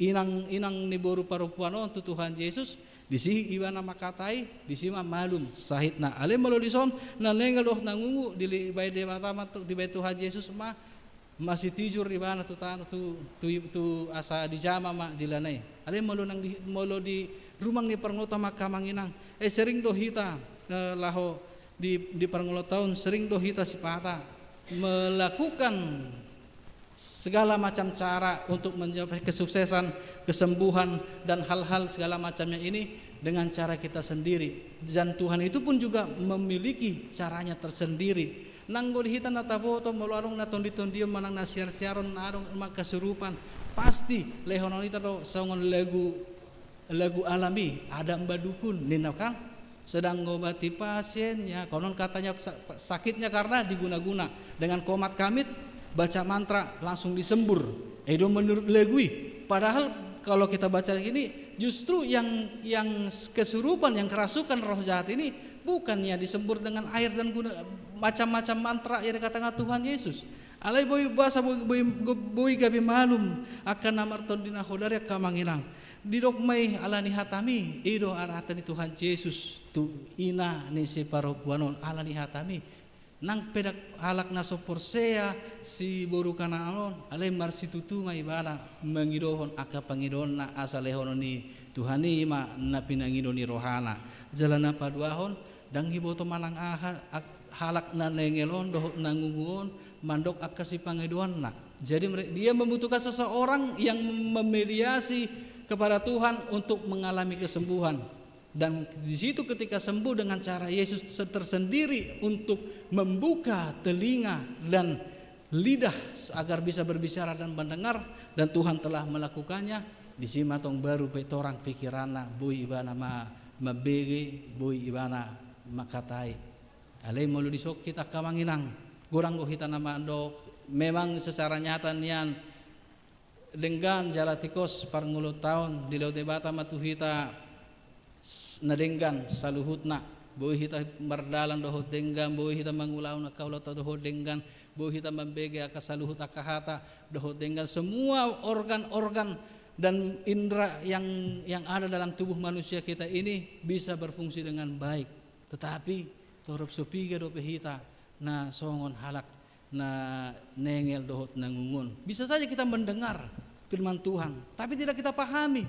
inang, inang ni boru parompuan on tu Tuhan Jesus, disi ibana mangkatai, disi ma malum sahitna. Alai molo dison na nengel dohot na ngungu, dibaen Debata ma tu, dibaen Tuhan Jesus ma, masitijur ibana tu tano, tu, tu, tu asa dijama ma dilan i. Alai molo nang di, molo di rumang ni parngoluonta ma angka amang inang, eh, sering do hita, eh, laho di, di parngoluonta on sering do hita sipata melakukan segala macam cara untuk mencapai kesuksesan, kesembuhan, dan hal-hal segala macamnya ini dengan cara kita sendiri. Dan Tuhan itu pun juga memiliki caranya tersendiri. Nanggo di hita na taboto, molo adong na tondi-tondion manang na siar-siaron, na adong ma kesurupan, pasti lehonon hita do songon lagu, lagu Alam i, ada mbah dukun ninna kan. Sedang ngobati pasiennya, konon katanya sa-, sakitnya karena diguna-guna. Dengan komat kamit, baca mantra, langsung disembur. Eh, itu menurut lagu i. Padahal kalau kita baca ini, justru yang, yang kesurupan, yang kerasukan roh jahat ini, bukannya disembur dengan air dan guna macam-macam mantra yang dikatakan Tuhan Yesus. Alai boi basa, boi, boi, boi gabe malum angka na martondi na holar i, angka amang inang. Didok ma i, ala ni hatami, i do hata ni Tuhan Jesus tu ina ni si parompuan on, ala ni hatami. Nang pe ndang halak na so porsea si boru Kanaan on, alai marsitutu ma ibana mangidohon angka pangidoanna asa lehonon ni Tuhan i ma na pinangido ni rohana. Jala na paduahon, ndang diboto manang aha, ak-, halak na nengel on dohot na ngungu on mandok angka sipangidoanna. Jadi mere-, dia membutuhkan seseorang yang memediasi kepada Tuhan untuk mengalami kesembuhan. Dan di situ ketika sembuh dengan cara Yesus se-, tersendiri untuk membuka telinga dan lidah agar bisa berbicara dan mendengar, dan Tuhan telah melakukannya, disi ma tong baru pe torang pikiranna, boi ibana ma-, mambege, boi ibana mangkatai. Alai molo dison hita, angka amang inang, godang do hita na mandok, memang secara nyata nian denggan jala tingkos parngoluonta on, dilehon Debata ma tu hita s-, na denggan saluhutna. Boi hita mardalan dohot denggan, boi hita mangulahon angka ulaonta dohot denggan, boi hita mambege angka saluhut angka hata dohot denggan. Semua organ-organ dan indera yang, yang ada dalam tubuh manusia kita ini bisa berfungsi dengan baik. Tetapi torop so piga dope hita na songon halak na nengel dohot na ngungu on. Bisa saja kita mendengar firman Tuhan, tapi tidak kita pahami.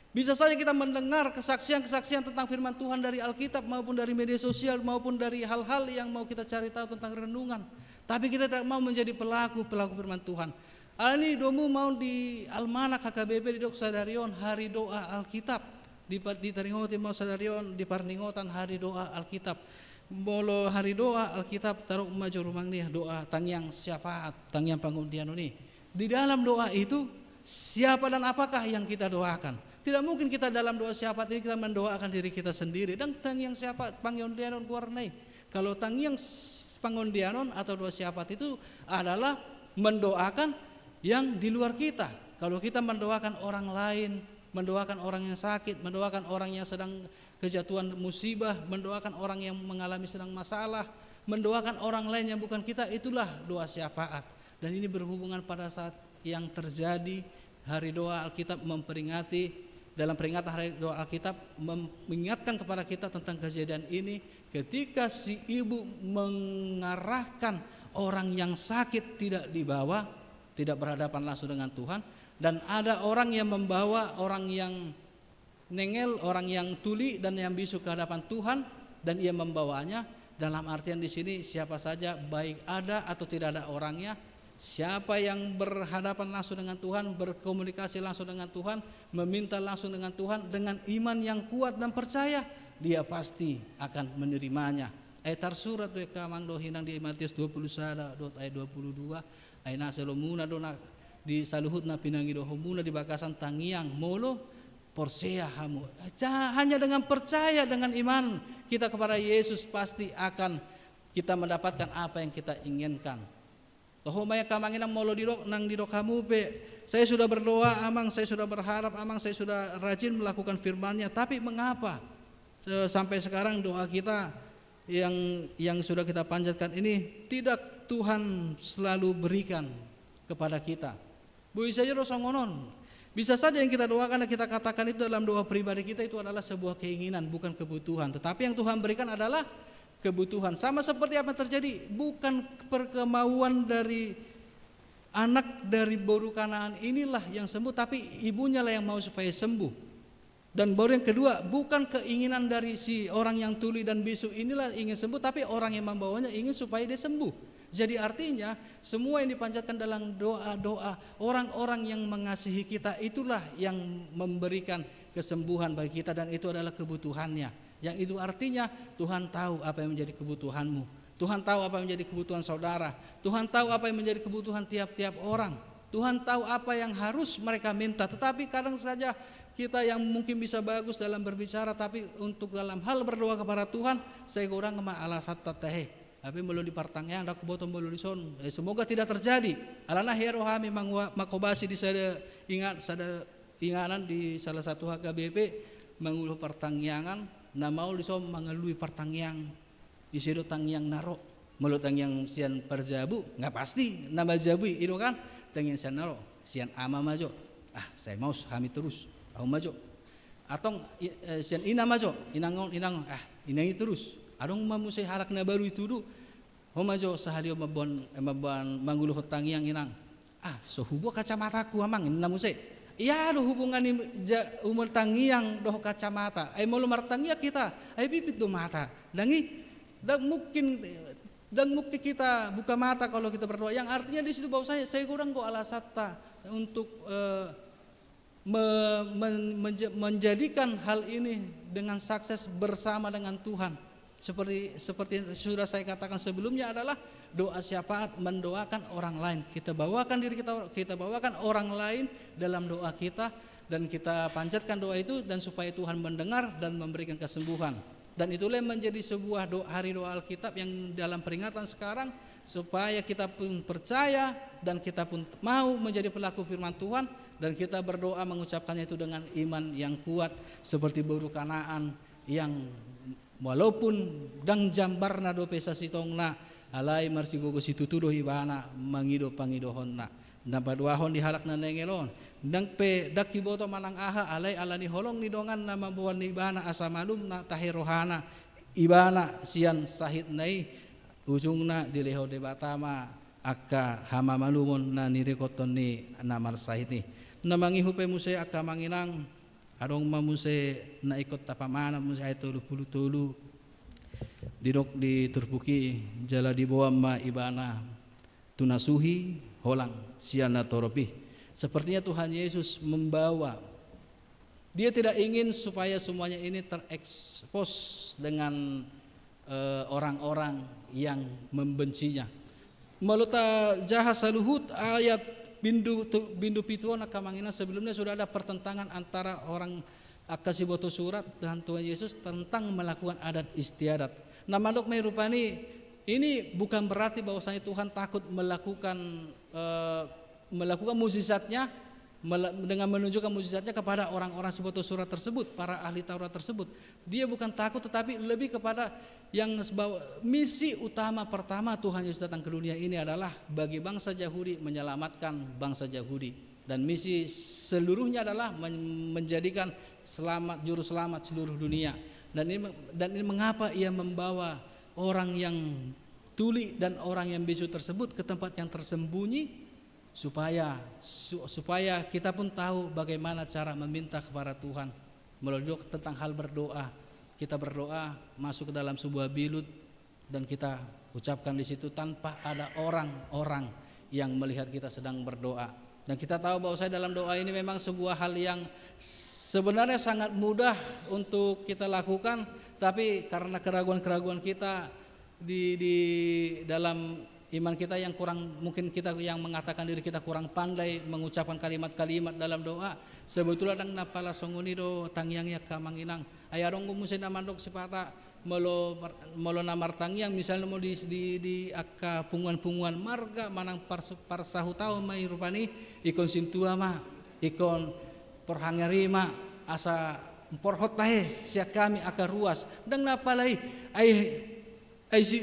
Bisa saja kita mendengar kesaksian-kesaksian tentang firman Tuhan dari Alkitab maupun dari media sosial maupun dari hal-hal yang mau kita cari tahu tentang renungan. Tapi kita tidak mau menjadi pelaku, pelaku firman Tuhan. Alani domu mau di almanak H K B P didok sadari on hari doa Alkitab. Di pa-, ditaringoti ma sadari on di parningotan hari doa Alkitab. Molo hari doa Alkitab, taruh ma jo rumang ni doa tangiang syafaat, tangiang pangondianon i. Di dalam doa itu, siapa dan apakah yang kita doakan? Tidak mungkin kita dalam doa syafaat ini kita mendoakan diri kita sendiri. Dan tangiang syafaat pangondianon goarna i. Kalau tangiang s-, pangondianon atau doa syafaat itu adalah mendoakan yang di luar kita. Kalau kita mendoakan orang lain, mendoakan orang yang sakit, mendoakan orang yang sedang kejatuhan musibah, mendoakan orang yang mengalami sedang masalah, mendoakan orang lain yang bukan kita, itulah doa syafaat. Dan ini berhubungan pada saat yang terjadi hari doa Alkitab memperingati, dalam peringatan hari doa Alkitab mem-, mengingatkan kepada kita tentang kejadian ini, ketika si ibu mengarahkan orang yang sakit tidak dibawa, tidak berhadapan langsung dengan Tuhan, dan ada orang yang membawa orang yang nengel, orang yang tuli dan yang bisu ke hadapan Tuhan, dan ia membawanya, dalam artian di sini siapa saja, baik ada atau tidak ada orangnya, Siapa yang berhadapan langsung dengan Tuhan, berkomunikasi langsung dengan Tuhan, meminta langsung dengan Tuhan dengan iman yang kuat dan percaya, dia pasti akan menerimanya. Ai tarsurat do, angka amang dohot inang, di Matius dua puluh sada dohot ayat dua puluh dua. Ai na sai lomo muna do na di saluhutna pinangidohonmuna di bagasan tangiang molo porsea hamu. Hanya dengan percaya, dengan iman kita kepada Yesus, pasti akan kita mendapatkan apa yang kita inginkan. Toho ma i, angka amang inang, molo didok, nang didok hamu pe, "Saya sudah berdoa, Amang, saya sudah berharap, Amang, saya sudah rajin melakukan firman-Nya, tapi mengapa sampai sekarang doa kita yang, yang sudah kita panjatkan ini tidak Tuhan selalu berikan kepada kita?" Boi saja do songon on. Bisa saja yang kita doakan dan kita katakan itu dalam doa pribadi kita itu adalah sebuah keinginan, bukan kebutuhan. Tetapi yang Tuhan berikan adalah kebutuhan. Sama seperti apa yang terjadi, bukan perkemauan dari anak dari boru Kanaan inilah yang sembuh, tapi ibunya lah yang mau supaya sembuh. Dan baru yang kedua, bukan keinginan dari si orang yang tuli dan bisu inilah ingin sembuh, tapi orang yang membawanya ingin supaya dia sembuh. Jadi artinya, semua yang dipanjatkan dalam doa-doa orang-orang yang mengasihi kita, itulah yang memberikan kesembuhan bagi kita, dan itu adalah kebutuhannya. Yang itu artinya, Tuhan tahu apa yang menjadi kebutuhanmu. Tuhan tahu apa yang menjadi kebutuhan saudara. Tuhan tahu apa yang menjadi kebutuhan tiap-tiap orang. Tuhan tahu apa yang harus mereka minta. Tetapi kadang saja kita yang mungkin bisa bagus dalam berbicara, tapi untuk dalam hal berdoa kepada Tuhan, sai godang ma alasanta tahe. Tapi molo di partangiangan, ndang huboto molo dison. Eh, semoga tidak terjadi. Alana hea do hami mangua-, manghobasi di sada inga-, sada inganan di salah satu H K B P, mangulahon partangiangan, na maol dison mangalului partangiang. Ise do tangiang na ro? Molo tangiang sian parjabu, nga pasti na manjabui, i do kan? Tangiang sian na ro, sian ama ma jo. Ah, sai maos hami torus, au ma jo. Antong, i-, eh, sian ina ma jo, inang on, inang on, ah, inang i torus. Adong ma muse halak na baru i tudu, ho ma jo sahali on mamboan, eh, mamboan mangulahon tangiang, inang. Ah, so huboan kacamatangku, Amang, ninna muse. Ia do hubungan ni ja-, umur tangiang dohot kacamata. Ai molo martangiang hita, ai pipit do mata. Ndang i, ndang mungkin, ndang mungkin kita buka mata kalau kita berdoa. Yang artinya di situ bahwasanya sai godang do alasanta untuk, eh, me-, men-, menja-, menjadikan hal ini dengan sukses bersama dengan Tuhan. Seperti, seperti yang sudah saya katakan sebelumnya adalah doa syafaat, mendoakan orang lain. Kita bawakan diri kita, kita bawakan orang lain dalam doa kita, dan kita panjatkan doa itu, dan supaya Tuhan mendengar dan memberikan kesembuhan. Dan itulah yang menjadi sebuah do-, hari doa Alkitab yang dalam peringatan sekarang, supaya kita pun percaya dan kita pun mau menjadi pelaku firman Tuhan, dan kita berdoa mengucapkannya itu dengan iman yang kuat seperti boru Kanaan yang walaupun ndang jambarna dope sasintongna, alai marsigogo situtu do ibana mangido pangidoanna. Na paduahon di halak na naeng elon, ndang pe ndang huboto manang aha, alai ala ni holong ni donganna mamboan ibana asa malum na tahe rohana ibana sian sahitna i, ujungna dilehon Debata ma angka hamamalumon na nirikothon ni na marsahit i. Na mangihut pe muse angka amang inang, adong ma muse na ingkon tapamanat muse ayat tolu pulu tolu, didok di turpuk i, jala diboan ma ibana tu na suhi holang sian na torop i. Sepertinya Tuhan Yesus membawa, dia tidak ingin supaya semuanya ini terekspos dengan, eh, orang-orang yang membencinya. Molo tajaha saluhut ayat bindu tu-, bindu pitu on angka amang inang, sebelumnya sudah ada pertentangan antara orang, angka siboto surat dengan Tuhan Yesus tentang melakukan adat istiadat. Na mandok ma i rupani, ini bukan berarti bahwasanya Tuhan takut melakukan, eh, melakukan mujizatnya, mela-, dengan menunjukkan mujizatnya kepada orang-orang siboto surat tersebut, para ahli Taurat tersebut. Dia bukan takut, tetapi lebih kepada yang seba-, misi utama pertama Tuhan Yesus datang ke dunia ini adalah bagi bangsa Yahudi, menyelamatkan bangsa Yahudi. Dan misi seluruhnya adalah men-, menjadikan selamat, juru selamat seluruh dunia. Dan ini, dan ini mengapa ia membawa orang yang tuli dan orang yang bisu tersebut ke tempat yang tersembunyi, supaya, su-, supaya kita pun tahu bagaimana cara meminta kepada Tuhan. Molo didok tentang hal berdoa, kita berdoa masuk ke dalam sebuah bilut dan kita ucapkan di situ tanpa ada orang-orang yang melihat kita sedang berdoa. Dan kita tahu bahwa saya dalam doa ini memang sebuah hal yang sebenarnya sangat mudah untuk kita lakukan, tapi karena keraguan-keraguan kita di, di dalam iman kita yang kurang, mungkin kita yang mengatakan diri kita kurang pandai mengucapkan kalimat-kalimat dalam doa, sebetulnya ndang na pala songon i do tangiang i angka amang inang. Ai adong do muse na mandok sipata, molo, molo na martangiang, misalna molo di, di, di angka punguan-punguan marga, manang pars-, parsahutaon ma i rupani, ingkon sintua ma, ingkon porhangari ma, asa porhot tahe sian hami angka ruas, ndang na pala i, ai, ai si,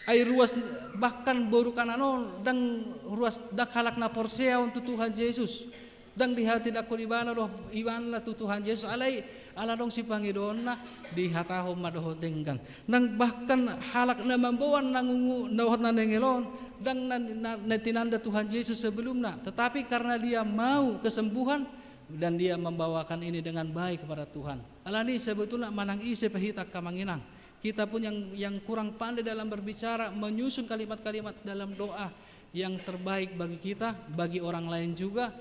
ai ruas, bahkan boru kanan on, ndang ruas, ndang halak na porsea on tu Tuhan Jesus. Ndang dihatindangkon ibana dohot ibana tu Tuhan Jesus, alai ala adong sipangidoonna dihatahon ma dohot denggan. Ndang bahkan halak na mamboan na nunga dohot na nengel on, ndang na, na, na tinanda Tuhan Jesus sebelumna. Tetapi karena dia mau kesembuhan dan dia membawakan ini dengan baik kepada Tuhan. Alani sebetulnya manang ise pe hita angka amang inang, kita pun yang, yang kurang pandai dalam berbicara, menyusun kalimat-kalimat dalam doa yang terbaik bagi kita, bagi orang lain juga,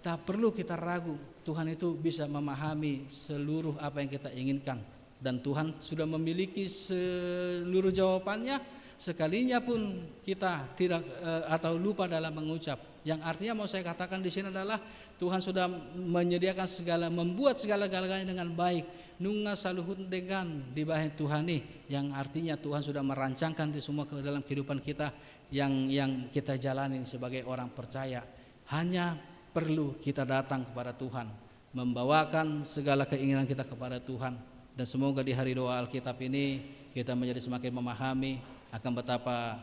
tak perlu kita ragu, Tuhan itu bisa memahami seluruh apa yang kita inginkan. Dan Tuhan sudah memiliki seluruh jawabannya, sekalinya pun kita tidak, eh, atau lupa dalam mengucap. Yang artinya mau saya katakan di sini adalah Tuhan sudah menyediakan segala, membuat segala-galanya dengan baik. Nunga saluhut denggan dibahen Tuhan i, yang artinya Tuhan sudah merancangkan itu semua ke dalam kehidupan kita yang, yang kita jalani sebagai orang percaya. Hanya perlu kita datang kepada Tuhan, membawakan segala keinginan kita kepada Tuhan. Dan semoga di hari doa Alkitab ini kita menjadi semakin memahami akan betapa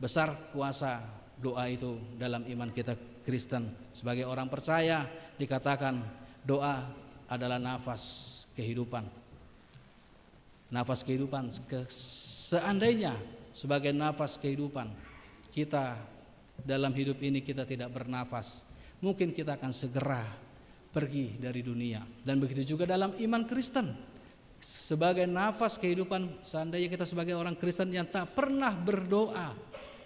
besar kuasa doa itu dalam iman kita Kristen. Sebagai orang percaya, dikatakan doa adalah nafas kehidupan. Nafas kehidupan, ke-, seandainya sebagai nafas kehidupan kita dalam hidup ini kita tidak bernafas, mungkin kita akan segera pergi dari dunia. Dan begitu juga dalam iman Kristen. Sebagai nafas kehidupan, seandainya kita sebagai orang Kristen yang tak pernah berdoa,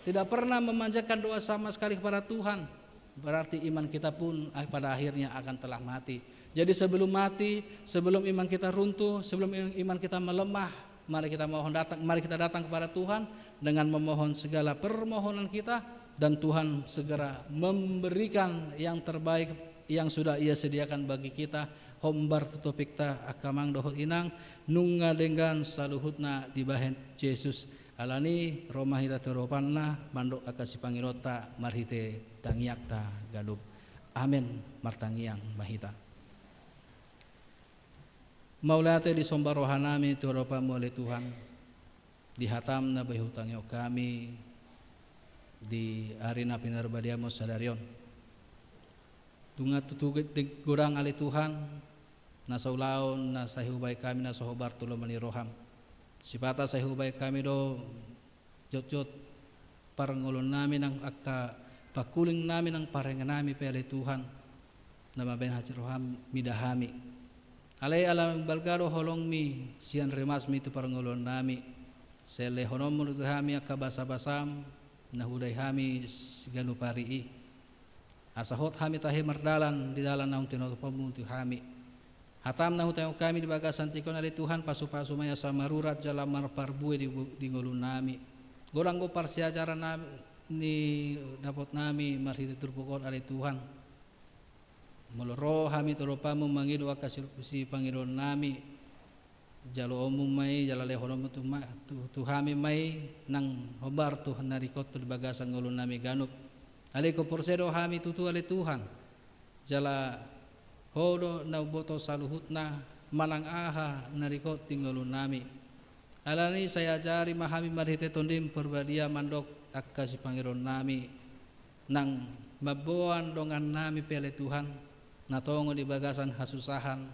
tidak pernah memanjatkan doa sama sekali kepada Tuhan, berarti iman kita pun, ah, pada akhirnya akan telah mati. Jadi sebelum mati, sebelum iman kita runtuh, sebelum im-, iman kita melemah, mari kita mohon datang, mari kita datang kepada Tuhan dengan memohon segala permohonan kita, dan Tuhan segera memberikan yang terbaik yang sudah Ia sediakan bagi kita. Hombar tu topikta angka amang dohot inang, nunga denggan saluhutna dibahen Jesus. Alani ro ma hita tu adopanna mandok angka sipangidoanta marhite tangiangta ganup. Amen. Martangiang ma hita. Mauliate disomba rohanami tu adopanmu ale Tuhan, di hatam na boi hutangihon hami di ari na pinarbadiamu sadari on. Nunga tutu godang ale Tuhan, na saulaon na sai hubahen hami na so hombar tu lomo ni roham. Sipata sai hubahen hami do jotjot parngoluonnami nang angka pangkulingnami nang parengenami pe ale Tuhan, na mambahen hatiroham mida hami. Alai ala balga do holongmi sian rimasmi tu parngoluonnami, sai lehononmu do tu hami angka basabasam na hudai hami siganup ari i. Asa hot hami tahe mardalan di dalan naung tinodoponmu tu hami. Hatam na hutangihon hami di bagasan tingki on ale Tuhan, pasupasu ma i asa marurat jala marparbue di, di ngolunami. Godang do parsiajaran na nidapotnami marhite turpuk on ale Tuhan. Molo ro hami tu adopanmu mangido angka si, sipangidoonnami, jaloonmu ma i, jala lehononmu tu ma, tu, tu hami ma i nang hombar tu na ringkot di bagasan ngolunami ganup. Alai ingkon porsea do hami tutu ale Tuhan, jala Ho do na umboto saluhutna manang aha na ringkot di ngolunami. Alani i sai ajari ma hami marhite Tondim Parbadia mandok angka sipangidoonnami, nang mamboan dongannami pe ale Tuhan, na tongon di bagasan hasusahan,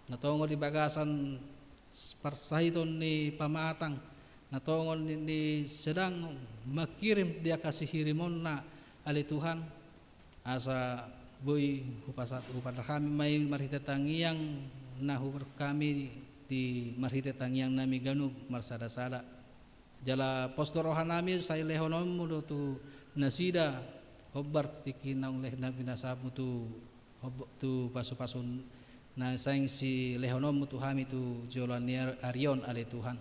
na tongon di bagasan parsahiton ni pamatang, na tongon ni, ni sedang mangkirim di angka sihirimonna ale Tuhan, asa boi hupasa-, hupasahat hami ma i marhite tangiang na hubereng hami di marhite tangiangnami ganup marsadasada. Jala pos do rohanami sai lehononmu do tu nasida hombar tingki naung lehet na pinasahatmu tu, tu pasupasu na naeng silehononmu tu hami tu joloan ni ari on, ale Tuhan.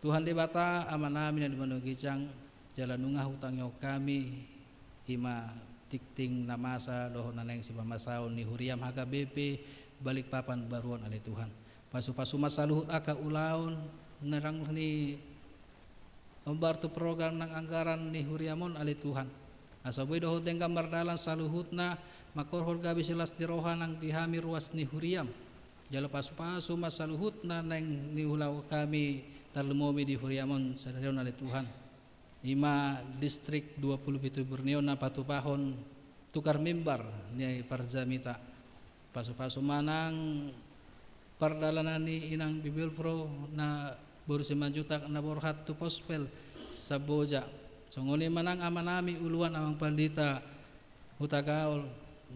Tuhan Debata, Amanami na di banua ginjang, jala nunga hutangihon hami, i ma tingting na masa dohot na naeng sipamasaon ni huriam H K B P Balikpapan Baru on, ale Tuhan. Pasupasu ma saluhut angka ulaon na rang ni hombar tu program nang anggaran ni huriam on, ale Tuhan. Asa boi dohot denggan mardalan saluhutna, mangkorhon gabe silas ni roha nang di hami ruas ni huriam. Jala pasupasu ma saluhutna naeng niulahon hami tarlumobi di huriam on sadari on, ale Tuhan. I ma distrik dua pulu pitu Borneo na patupahon tukar mimbar ni Parjamita. Pasupasu ma nang pardalanan ni inang Bibelvrouw na boru Simanjuntak na borhat tu Pospel Samboja. Songon i ma nang amanami uluan amang pandita Hutagaol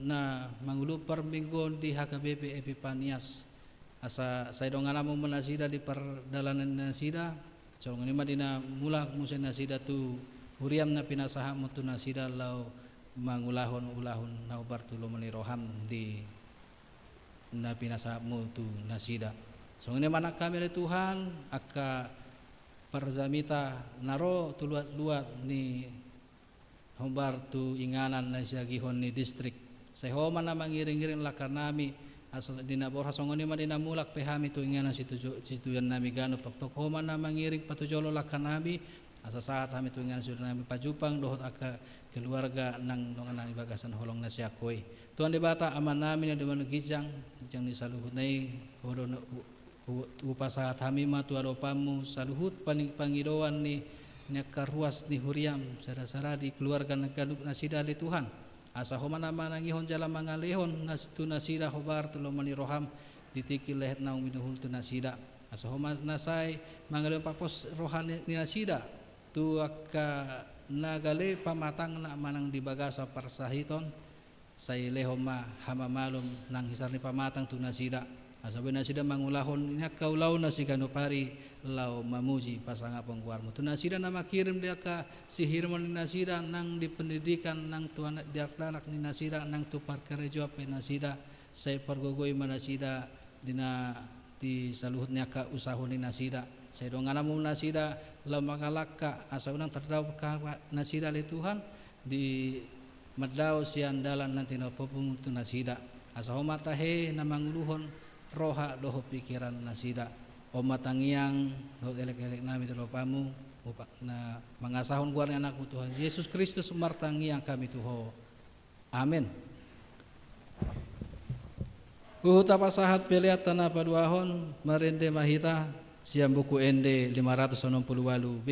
na manguluhon parmingguon di H K B P Epipanias. Asa sai dongananmu ma nasida di pardalanan nasida, songon i ma di na mulak muse nasida tu huriam na pinasahatmu tu nasida laho mangulahon ulaon na hombar tu lomo ni roham di na pinasahatmu tu nasida. Songon i ma nang hami, ale Tuhan, angka Parjamita na ro tu luat-luat ni hombar tu inganan na siagihon ni distrik. Sai Ho ma na mangiring-iring langkanami, asa di na borhat songon i ma di na mulak pe hami tu inganan situju-, situjuannami ganup, tongtong Ho ma na mangiring patujolo langkanami, asa sahat hami tu inganan situjuannami pajumpang dohot angka keluarga nang dongananami bagasan holong na sian Ho i. Tuhan Debata, Amanami na di banua ginjang, ginjang ni saluhutna i, Ho do na u-, Hu-, hupasahat hami ma tu adopanmu saluhut pani-, pangidoan ni, ni angka ruas ni huriam, sada-sada di keluarga na ganup nasida, ale Tuhan. Asa Ho ma na manangihon jala mangalehon nas-, tu nasida hombar tu lomo ni roham di tingki lehet naung binuhul tu nasida. Asa Ho ma na sai mangalehon papos roha ni, ni nasida tu angka na gale pamatangna manang di bagasan parsahiton, sai lehon ma hamamalum nang hisar ni pamatang tu nasida. Asa boi nasida mangulahon ni angka ulaonna siganup ari laho mamuji pasangaphon goarmu. Tu nasida na mangkirim di angka sihirmon ni nasida nang di pendidikan nang tu anak, di anak ni nasida nang tu parkarejoan pe nasida, sai pargogoi ma nasida di na di saluhut ni angka usaha ni nasida. Sai dongananmu nasida laho mangalangka asa unang tardao nasida ale Tuhan, di mandao sian dalan na tinopomu tu nasida. Asa Ho ma tahe na manguluhon roha dohot pikiran nasida. On ma tangiang dohot elek-eleknami tu adopanmu, na mangasahon goar ni anakmu Tuhan Jesus Kristus martangiang hami tu Ho. Amen. Huhut tapasahat pelean na paduahon, marende ma hita sian Buku Ende lima ratus onom pulu ualu B.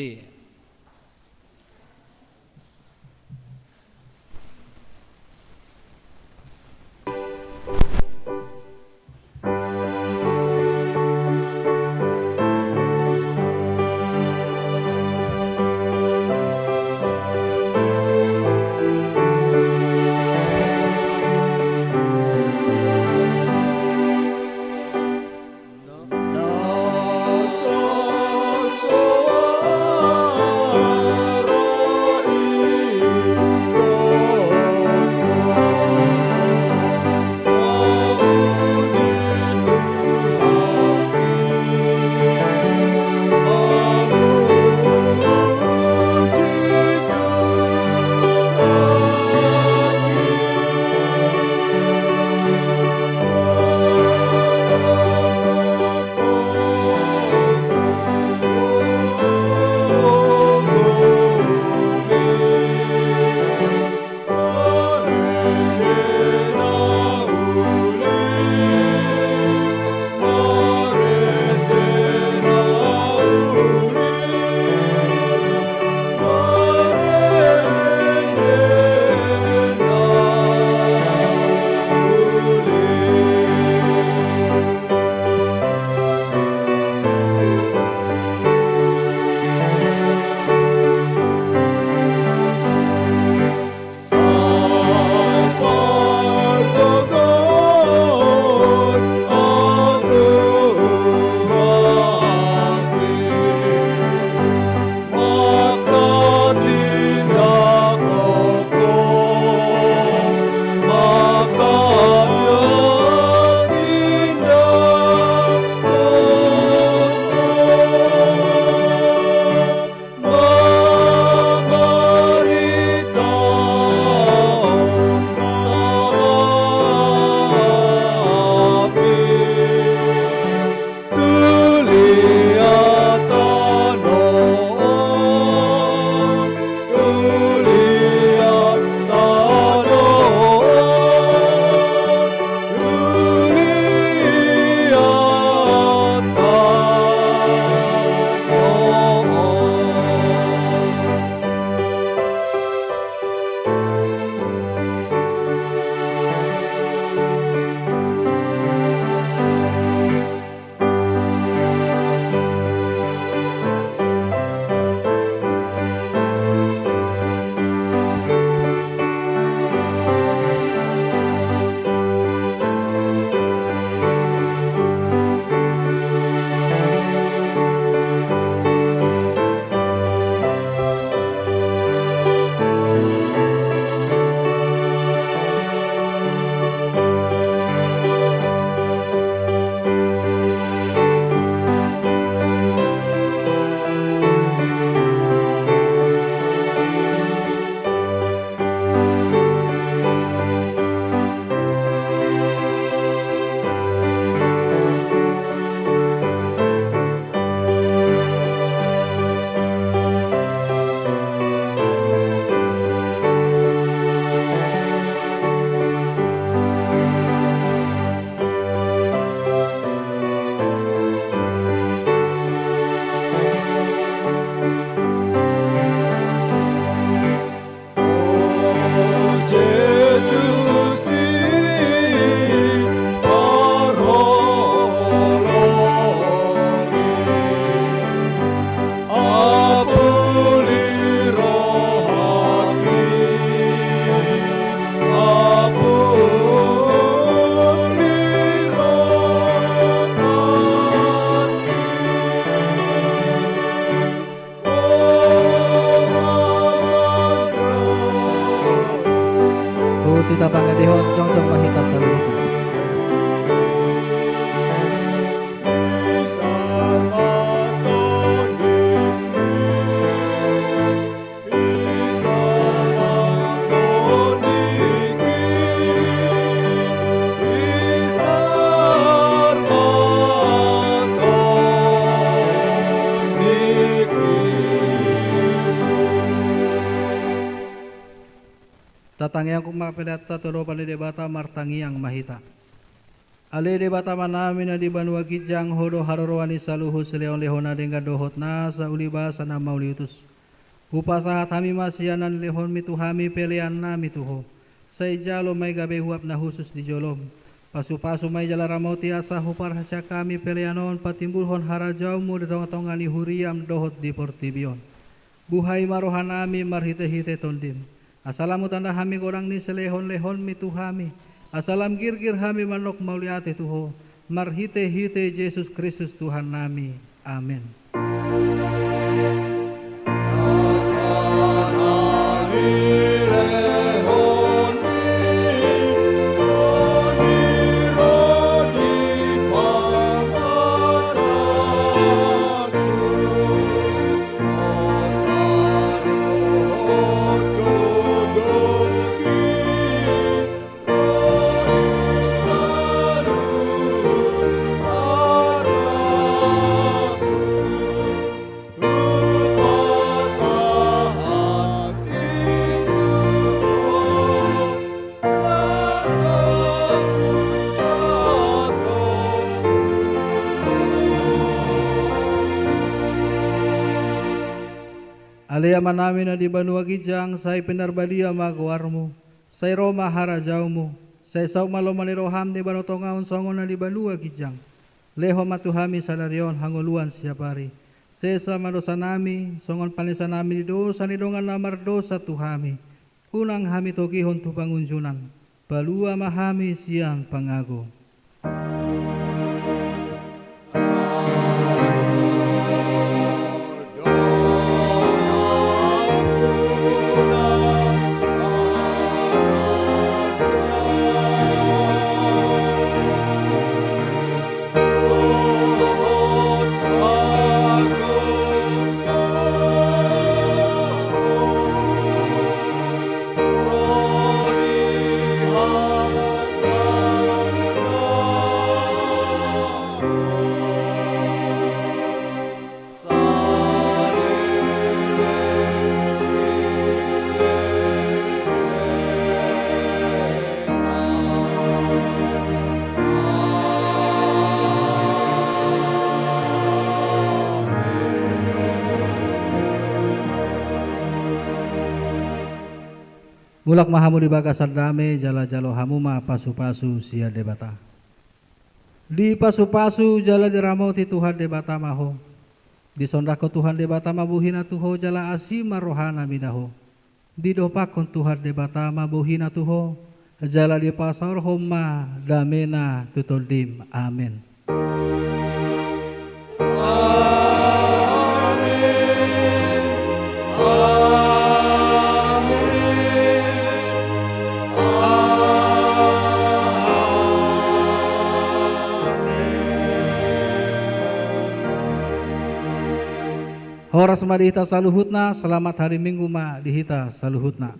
Tapangedehon jongjong ma hita saluhutna. Tatangianghon ma peleanta tu adopan ni Debata, martangiang ma hita. Ale Debata Amanami na di banua ginjang, Ho do haroroan ni saluhut silehonlehon na denggan dohot nasa ulibasa na mauliutus. Hupasahat hami ma sian na nilehonmi tu hami peleannami tu Ho. Sai jalo ma i gabe uap na hushus di jolom. Pasupasu ma i jala ramoti asa huparhaseang hami pelean on patimbulhon harajaonmu di tongatonga ni huriam dohot di portibi on. Buhai ma rohanami marhitehite Tondim. Asa lam hutanda hami godang ni silehonlehonmi tu hami. Asa lam girgir hami mandok mauliate tu Ho. Marhitehite Jesus Kristus Tuhannami. Amen. Ale Amanami na di banua ginjang, sai pinarbadia ma goarmu, sai ro ma harajaonmu, sai saut ma lomo ni roham di banua tonga on songon na di banua ginjang. Lehon ma tu hami sadari on hangoluan siapari. Sesa ma dosanami, songon panesanami di dosa ni dongan na mardosa tu hami. Unang hami togihon tu pangunjunan, palua ma hami sian pangago. Mulak ma hamu di bagasan dame, jala jalo hamu ma pasupasu sian Debata. Dipasupasu jala diramoti Tuhan Debata ma ho. Disondangkon Tuhan Debata ma bohina tu ho jala asi ma rohana mida ho. Didompakkon Tuhan Debata ma bohina tu ho, jala dipasaorhon ma damena tu tondim. Amen. Horas ma di hita saluhutna, selamat hari Minggu ma di hita saluhutna.